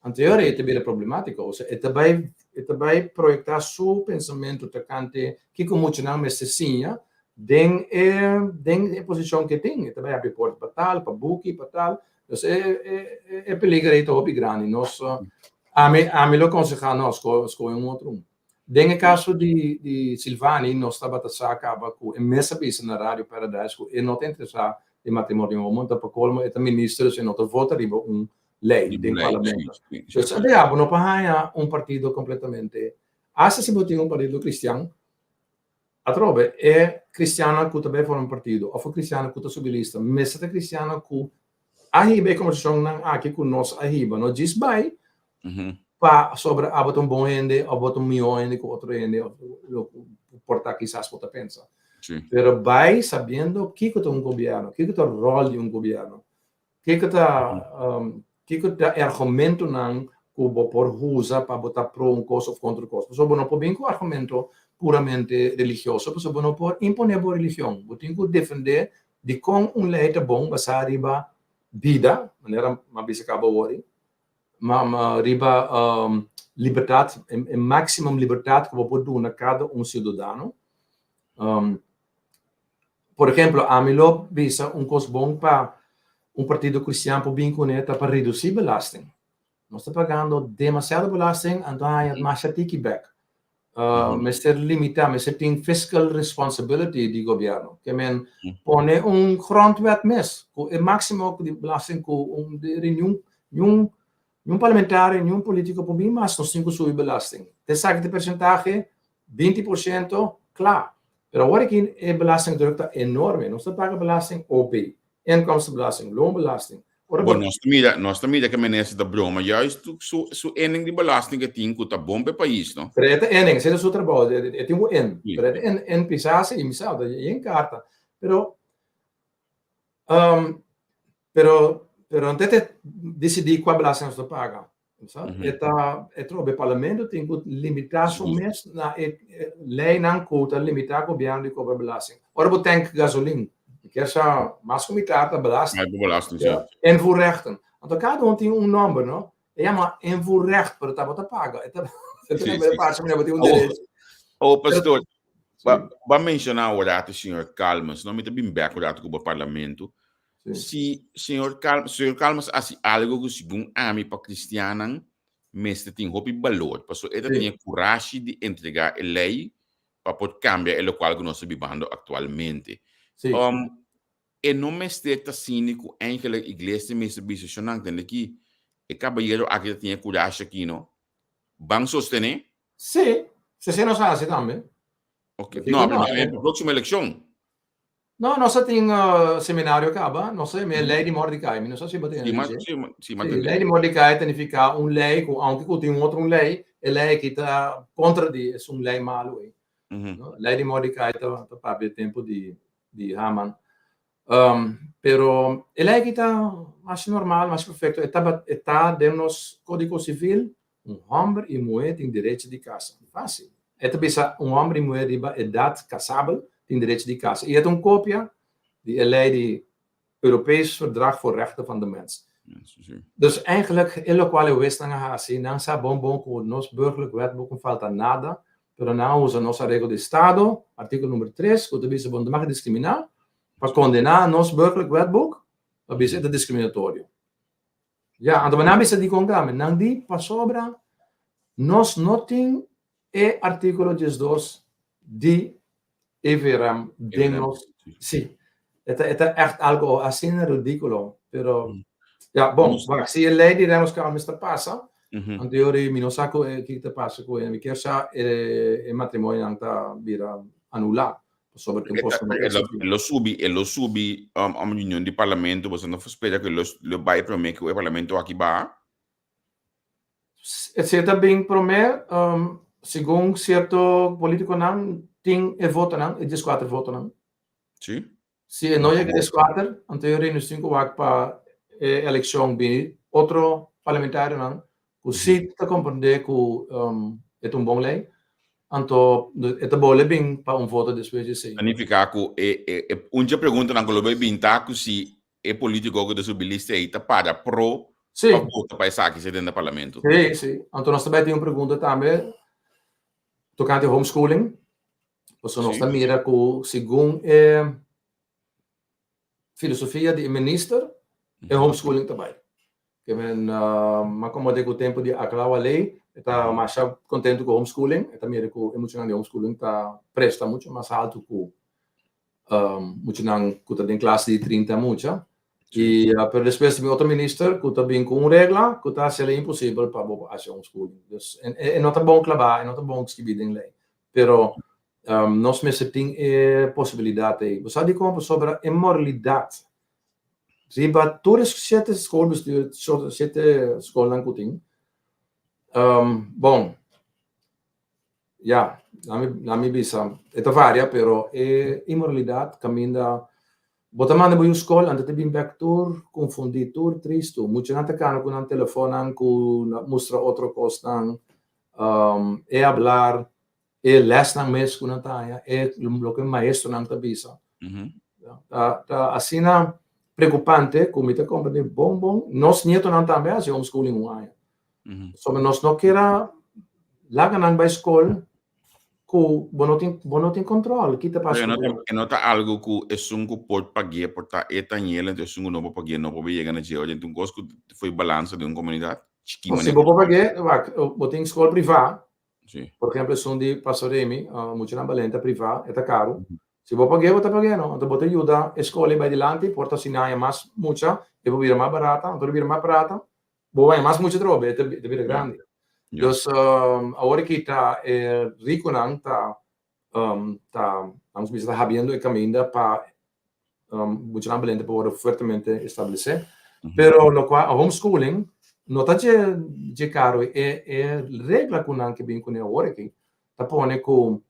Anto e ora ei ta bira problemátiko, osea e ta bai e ta bai proyektá su pensamentu tokante kiko muchanan mester siña den e den e posishon ku e tin. E ta bai habri porta pa tal, pa buki, pa tal. Dus e e e peliger ei ta hopi grandi. Nos ami ami lo konsehá no skohe un otro un. Den e kaso di di Silvani nos tabata sa kaba ku e mes a bisa na Radio Paradise ku e no ta interesá den matrimonio homo, ta pa kolmo e ta minister dus e no ta vota riba un lei den parlamento. Dus a bia bo no por haña un partido completamente, hasta si bo tin un partido cristian, atrobe e cristiannan cu ta bay forma un partido of e cristiannan cu ta subi lista mester ta cristiannan cu a hiba e conversacionnan aki cu nos a hiba, no djis bay pa sobra abo ta un bon hende of bo ta un miho hende cu otro hende of loke por ta kisas bo ta pensa. Pero bai sabiendo kiko ta un gobièrnu, kiko ta ròl di un gobièrnu, kiko ta kiko ta e argumentonan ku bo por usa pa bo ta pro un kos òf kontra un kos. Pasobra bo no por bin ku argumento puramente religioso, pasobra bo no por imponé bo religion. Bo tin ku defendé dikon un lei ta bon basá riba bida, manera mi a bisa kaba awor, ma riba libertat, e maximum libertat ku bo por duna kada un siudadano. Por ehemplo, ami lo bisa un kos bon pa un partido kristian por bin kuné ta pa redusí belasting. Nos ta pagando demasiado belasting, anto haña masha tiki bèk. Mester limitá, mester tin fiscal responsibility di gobièrnu. Ke men pone un grondwet mes ku e máksimo di belasting ku un niun niun niun parlamentario, niun polítiko por bin mas, nos tin ku subi belasting. Te esaki ta e persentahe, 20%, kla. Pero awor aki e belastingdruk ta enorme. Nos ta paga belasting OB, inkomstenbelasting, loonbelasting. Ora Bon, nos ta mira, nos ta mira ku minister ta broma juist su, su inning di belasting ke tin ku ta bon pa e pais, no? Pero e ta inning, esei ta su trabou, e tin ku in. Pero e ta in, in pisasi i mi sa, ta yen karta. Pero, pero, pero antes te disidí kua belasting nos ta paga. Sa? E ta e trobe parlamento tin ku limitá su mes na e leinan ku ta limitá gobièrnu di kobra belasting. Ora bo tank gasolin, mi kier sa mas ku mitar ta belasting. Mas belasting, sí. Invoerrechten. Anto kada un tin un nòmber, no? E yama invoerrecht, pero ta bo ta paga. E ta e ta parse manera bo tin un derecho. Oh, pastor, ba ba menshoná un rato señor Calmes, no? Mi ta bin bèk un rato ku bo parlamento. Si señor Cal señor Calmes hasi algo ku segun ami pa kristiannan mester tin hopi balor, pasobra e ta tin e kurashi di entregá e lei pa por kambia e lokual ku nos ta bibando aktualmente. E no mester ta asina ku eigenlijk iglesia mester bisa shonnan tende ki e kabayero aki ta tin e kurashi aki no, ban sostené. Sí, si nos hasi tambe. Ok, no, pero e próksimo elekshon. No, nos a tin seminario kaba, nos a e lei di Mordecai, mi no sa si bo tin Sí, ma, sí, ma, sí, ma Sí, lei di Mordecai ta nifiká un lei ku aunke ku tin un otro un lei, e lei aki ta kontra di esun lei malu ei. No? Lei di Mordecai ta ta papia tempu di di Haman. Pero e lei aki ta mas normal, mas perfekto, e ta e ta den nos kódigo sivil, Un hòmber i muhé tin derecho di kasa. Fásil. E ta bisa un hòmber i muhé riba edat kasabel tin derecho di kasa. I e ta un kopia di e lei di Europees Verdrag voor Rechten van de Mens. Dus eigenlijk e lokual e huesnan a hasi, nan sa bon bon ku nos Burgerlijk Wetboek no falta nada, pero nan a usa nos Areglo di Estado, artíkulo number tres, ku ta bisa bo no ta mag diskriminá, pa kondená nos Burgerlijk Wetboek, pa bisa e ta diskriminatorio. Ya, anto nan bisa dikon tambe? Nan di pasobra nos no tin e artíkulo 12 di EVRM den nos. Sí, e ta, e ta ègt algo asina ridíkulo, pero ya, bon, wak, si e lei di Reynolds Calmes ta pasa, anto yo di mi no sa ku kiko ta pasa ku e, mi kier sa e matrimonionan ta bira anulá. Pasobra tin cos cu no E lo, e lo subi, e lo subi um, um reunion di parlamento, boso no spera cu e lo, lo bai prome cu e parlamento aki baha? E si e ta bin prome, um, segun cierto politiconan tin e votonan, e 14 votonan. Si. Si e no yega 14, anto e reino 5 wak pa e eleccion bini otro parlamentarionan ku si ta komprendé ku e ta un bon lei, anto e ta bole bin pa un voto despues di esei. Ta nifiká ku e e e un dje preguntanan ku lo bai bin ta ku si e polítiko ku ta subi lista ei ta para pro pa vota pa esaki si den parlamento. Sí, sí. Anto nos ta bai tin un pregunta tambe tokante homeschooling, pasobra nos ta mira ku segun e filosofia di e minister e homeschooling ta bai. Ke men ma komode ku tempu di Akla Waley e ta masha kontentu ku homeschooling, e ta mira ku e muchanan di homeschooling ta presta mucho mas haltu ku muchanan ku ta den klas di 30 mucha. I pero despues tin otro minister ku ta bin ku un regla ku ta hasiel imposibel pa bo hasi homeschooling. Dus e no ta bon klabá, e no ta bon skibí den lei. Pero nos mester tin e posibilidat ei. Bo sa dikon? Pasobra e moralidat riba tur e shete skolbestuur, shete skolnan ku tin, bon, Ya, na mi bisa, e ta varia, pero e inmoralidad caminda bo ta manda bo yu scol, anto ta bin bek tur confundi, tur tristo. Muchanan ta cana cu nan telefonnan cu mustra otro cosnan, e hablar, e lesnan mes cu nan ta haña, e loke maestronan ta bisa. Ta, ta asina preocupante cu mi ta comprende bon bon. Nos nietonan tambe a haci homeschooling un aña. Pasobra nos no kier a laga nan bai skol ku bo no tin bo no tin kontrol ki ta pasa. Pero e no ta algo ku esun ku por pag'é por ta e tañel anto esun ku no por pag'é no por yega na dje. Oye, un kos ku foi balansa den un komunidat chikí manera. Si bo por pag'é, wak, bo tin skol privá. Por ehempel esun di Pastor Remy, muchanan balente privá, e ta karu. Si bo pag'é, bo ta pag'é no. Anto bo ta yuda e skol ei bai dilanti, por ta asina haña mas mucha, e por bira mas barata, anto e bira mas barata, Bo haña mas mucha trobe, e ta bira grandi. Dus awor aki ta e rikonan ta ta vamos bisa ta habiendo e kaminda pa muchanan balente por wòrdu fuertemente establesé. Pero lokual homeschooling no ta dje dje karo e e regla ku nan ke bin kuné awor aki ta pone ku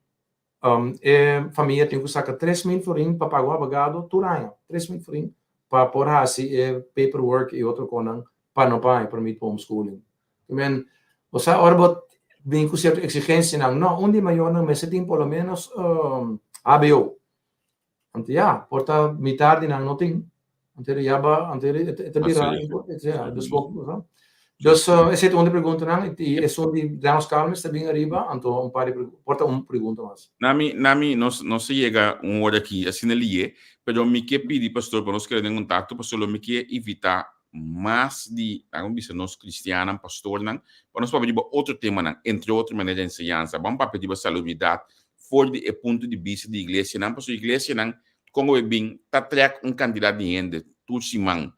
E famia tin ku saka 3000 florin pa paga un abogado tur aña, 3000 florin pa por hasi e paperwork i otro konan pa no paña permit pa homeschooling. I men, bo sa ora bo bin ku sierto eksigensianan, no, un di e mayornan mester tin por lo menos hbo. Anto ya, por ta mitar di nan no tin. Anto ya ba, anto e ta bira, ya, dus bo, dus esei ta un di preguntanan i esun di Damos Calmes ta bin ariba, anto un par di, por ta un pregunta mas. Nami, nami, nos, nos a yega un ora aki asina lié, pero mi ke pidi pastor pa nos keda den kontakto, pasobra lo mi ke invitá mas di, laga mi bisa nos kristiannan, pastornan, pa nos papia riba otro temanan, entre otro manera enseñansa, ban papia riba salubridat for di e punto di bista di iglesianan, pasobra iglesianan kon awe bin ta trèk un kantidat di hende tur siman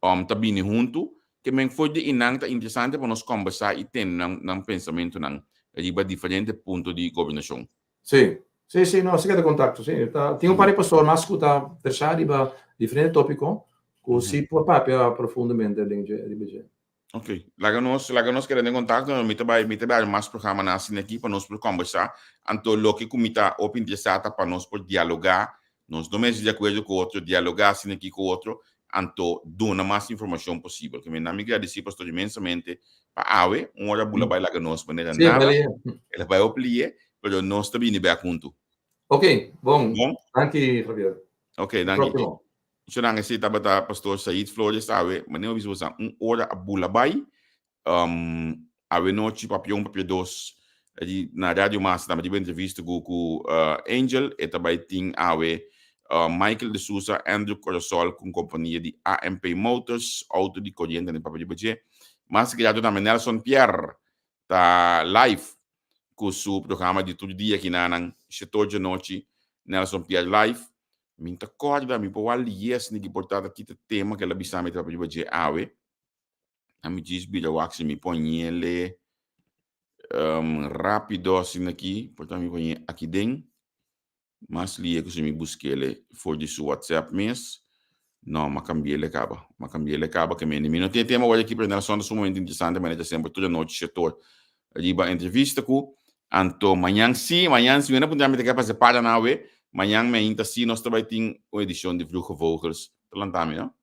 ta bini huntu, ke men for di einan ta interesante pa nos kòmbersá i tene nan nan pensamentunan riba diferente punto di gobernashon. Sí, sí, sí, no, si keda kontakto, sí. Ta, tin un par di pastor mas ku ta versá riba diferente tópiko ku sí por papia profundamente den dje, riba dje. Ok, laga nos, laga nos keda den kontakto, mi ta bai, mi ta bai mas programanan asina aki pa nos por kòmbersá. Anto loke ku mi ta hopi interesá ta pa nos por dialogá, nos no mester di akuerdo ku otro, dialogá asina aki ku otro, anto duna mas informashon posibel. Ke mi nan mi gradisí pastor inmensamente pa awe, un ora bula bai laga nos manera Sí, nada, bali. el a bai hopi lié, pero nos ta bini bèk huntu. Ok, bon. Bon? Danki, Javier. Ok, danki. Próximo. Shonan esei tabata Pastor Said Flores awe, manera mi bisa boso un ora a bula bai. Awe nochi papia un papia dos di na Radio Mas tambe riba entrevista ku ku Angel e ta bai tin awe Michael de Sousa, Andrew Corasol ku kompania di AMP Motors, auto di koriente nan papia riba dje. Mas grato tambe Nelson Pierre ta live ku su programa di tur dia kinanan shetor djanochi Nelson Pierre live. Mi ta kòrda mi por wak lies ni ki por ta ta kita tema ku el a bisa mi ta papia riba dje awe. A mi djis bira wak si mi poniele rápido asina aki, por ta mi ponié aki den. Mas lie ku si mi buskele for di su WhatsApp mes. No, m'a kambiele kaba. M'a kambiele kaba ke mende. Mi no tin e tema wòrdu aki, pero Nelson ta sumamente interesante manera ta semper tur anochi shetor riba entrevista ku. Anto mañan si, mañan si mi no puntra mi ta ke pasa para nan awe. Mañan mi ainta si nos ta bai tin un edishon di Vroege Vogels. Ta lanta mi, no?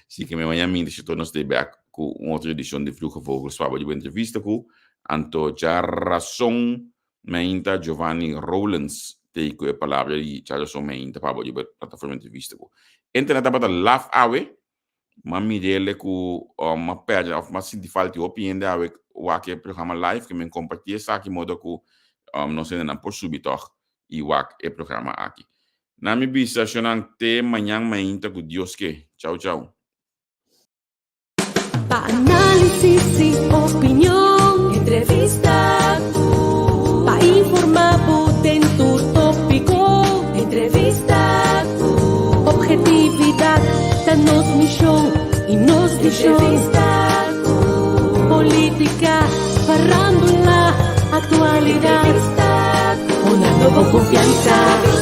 Si ke mi mañan mi ainta shetor nos ta bek ku un otro edishon di Vroege Vogels pa riba entrevista ku. Anto djarason Meinta Giovanni Rowlands tei ku e palabra di Charleston Meinta pa bo riba e plataforma entrevista ku. Internet tabata laf awe, m'a mir'ele ku m'a pèrdè òf m'a sinti falta di hopi hende awe wak e programa live ke men kompartí esaki modo ku nos hendenan por subi tòg i wak e programa aki. Na mi bisa shonnan te mañan meinta ku Dios ke. Chau chau. Pa análisis y opinion, entrevista cu. Pa informa bo den tur tópico, entrevista cu. Objetividad ta nos misión y nos visión. Entrevista cu. Política, farándula, actualidad. Entrevista cu. Una nobo confianza.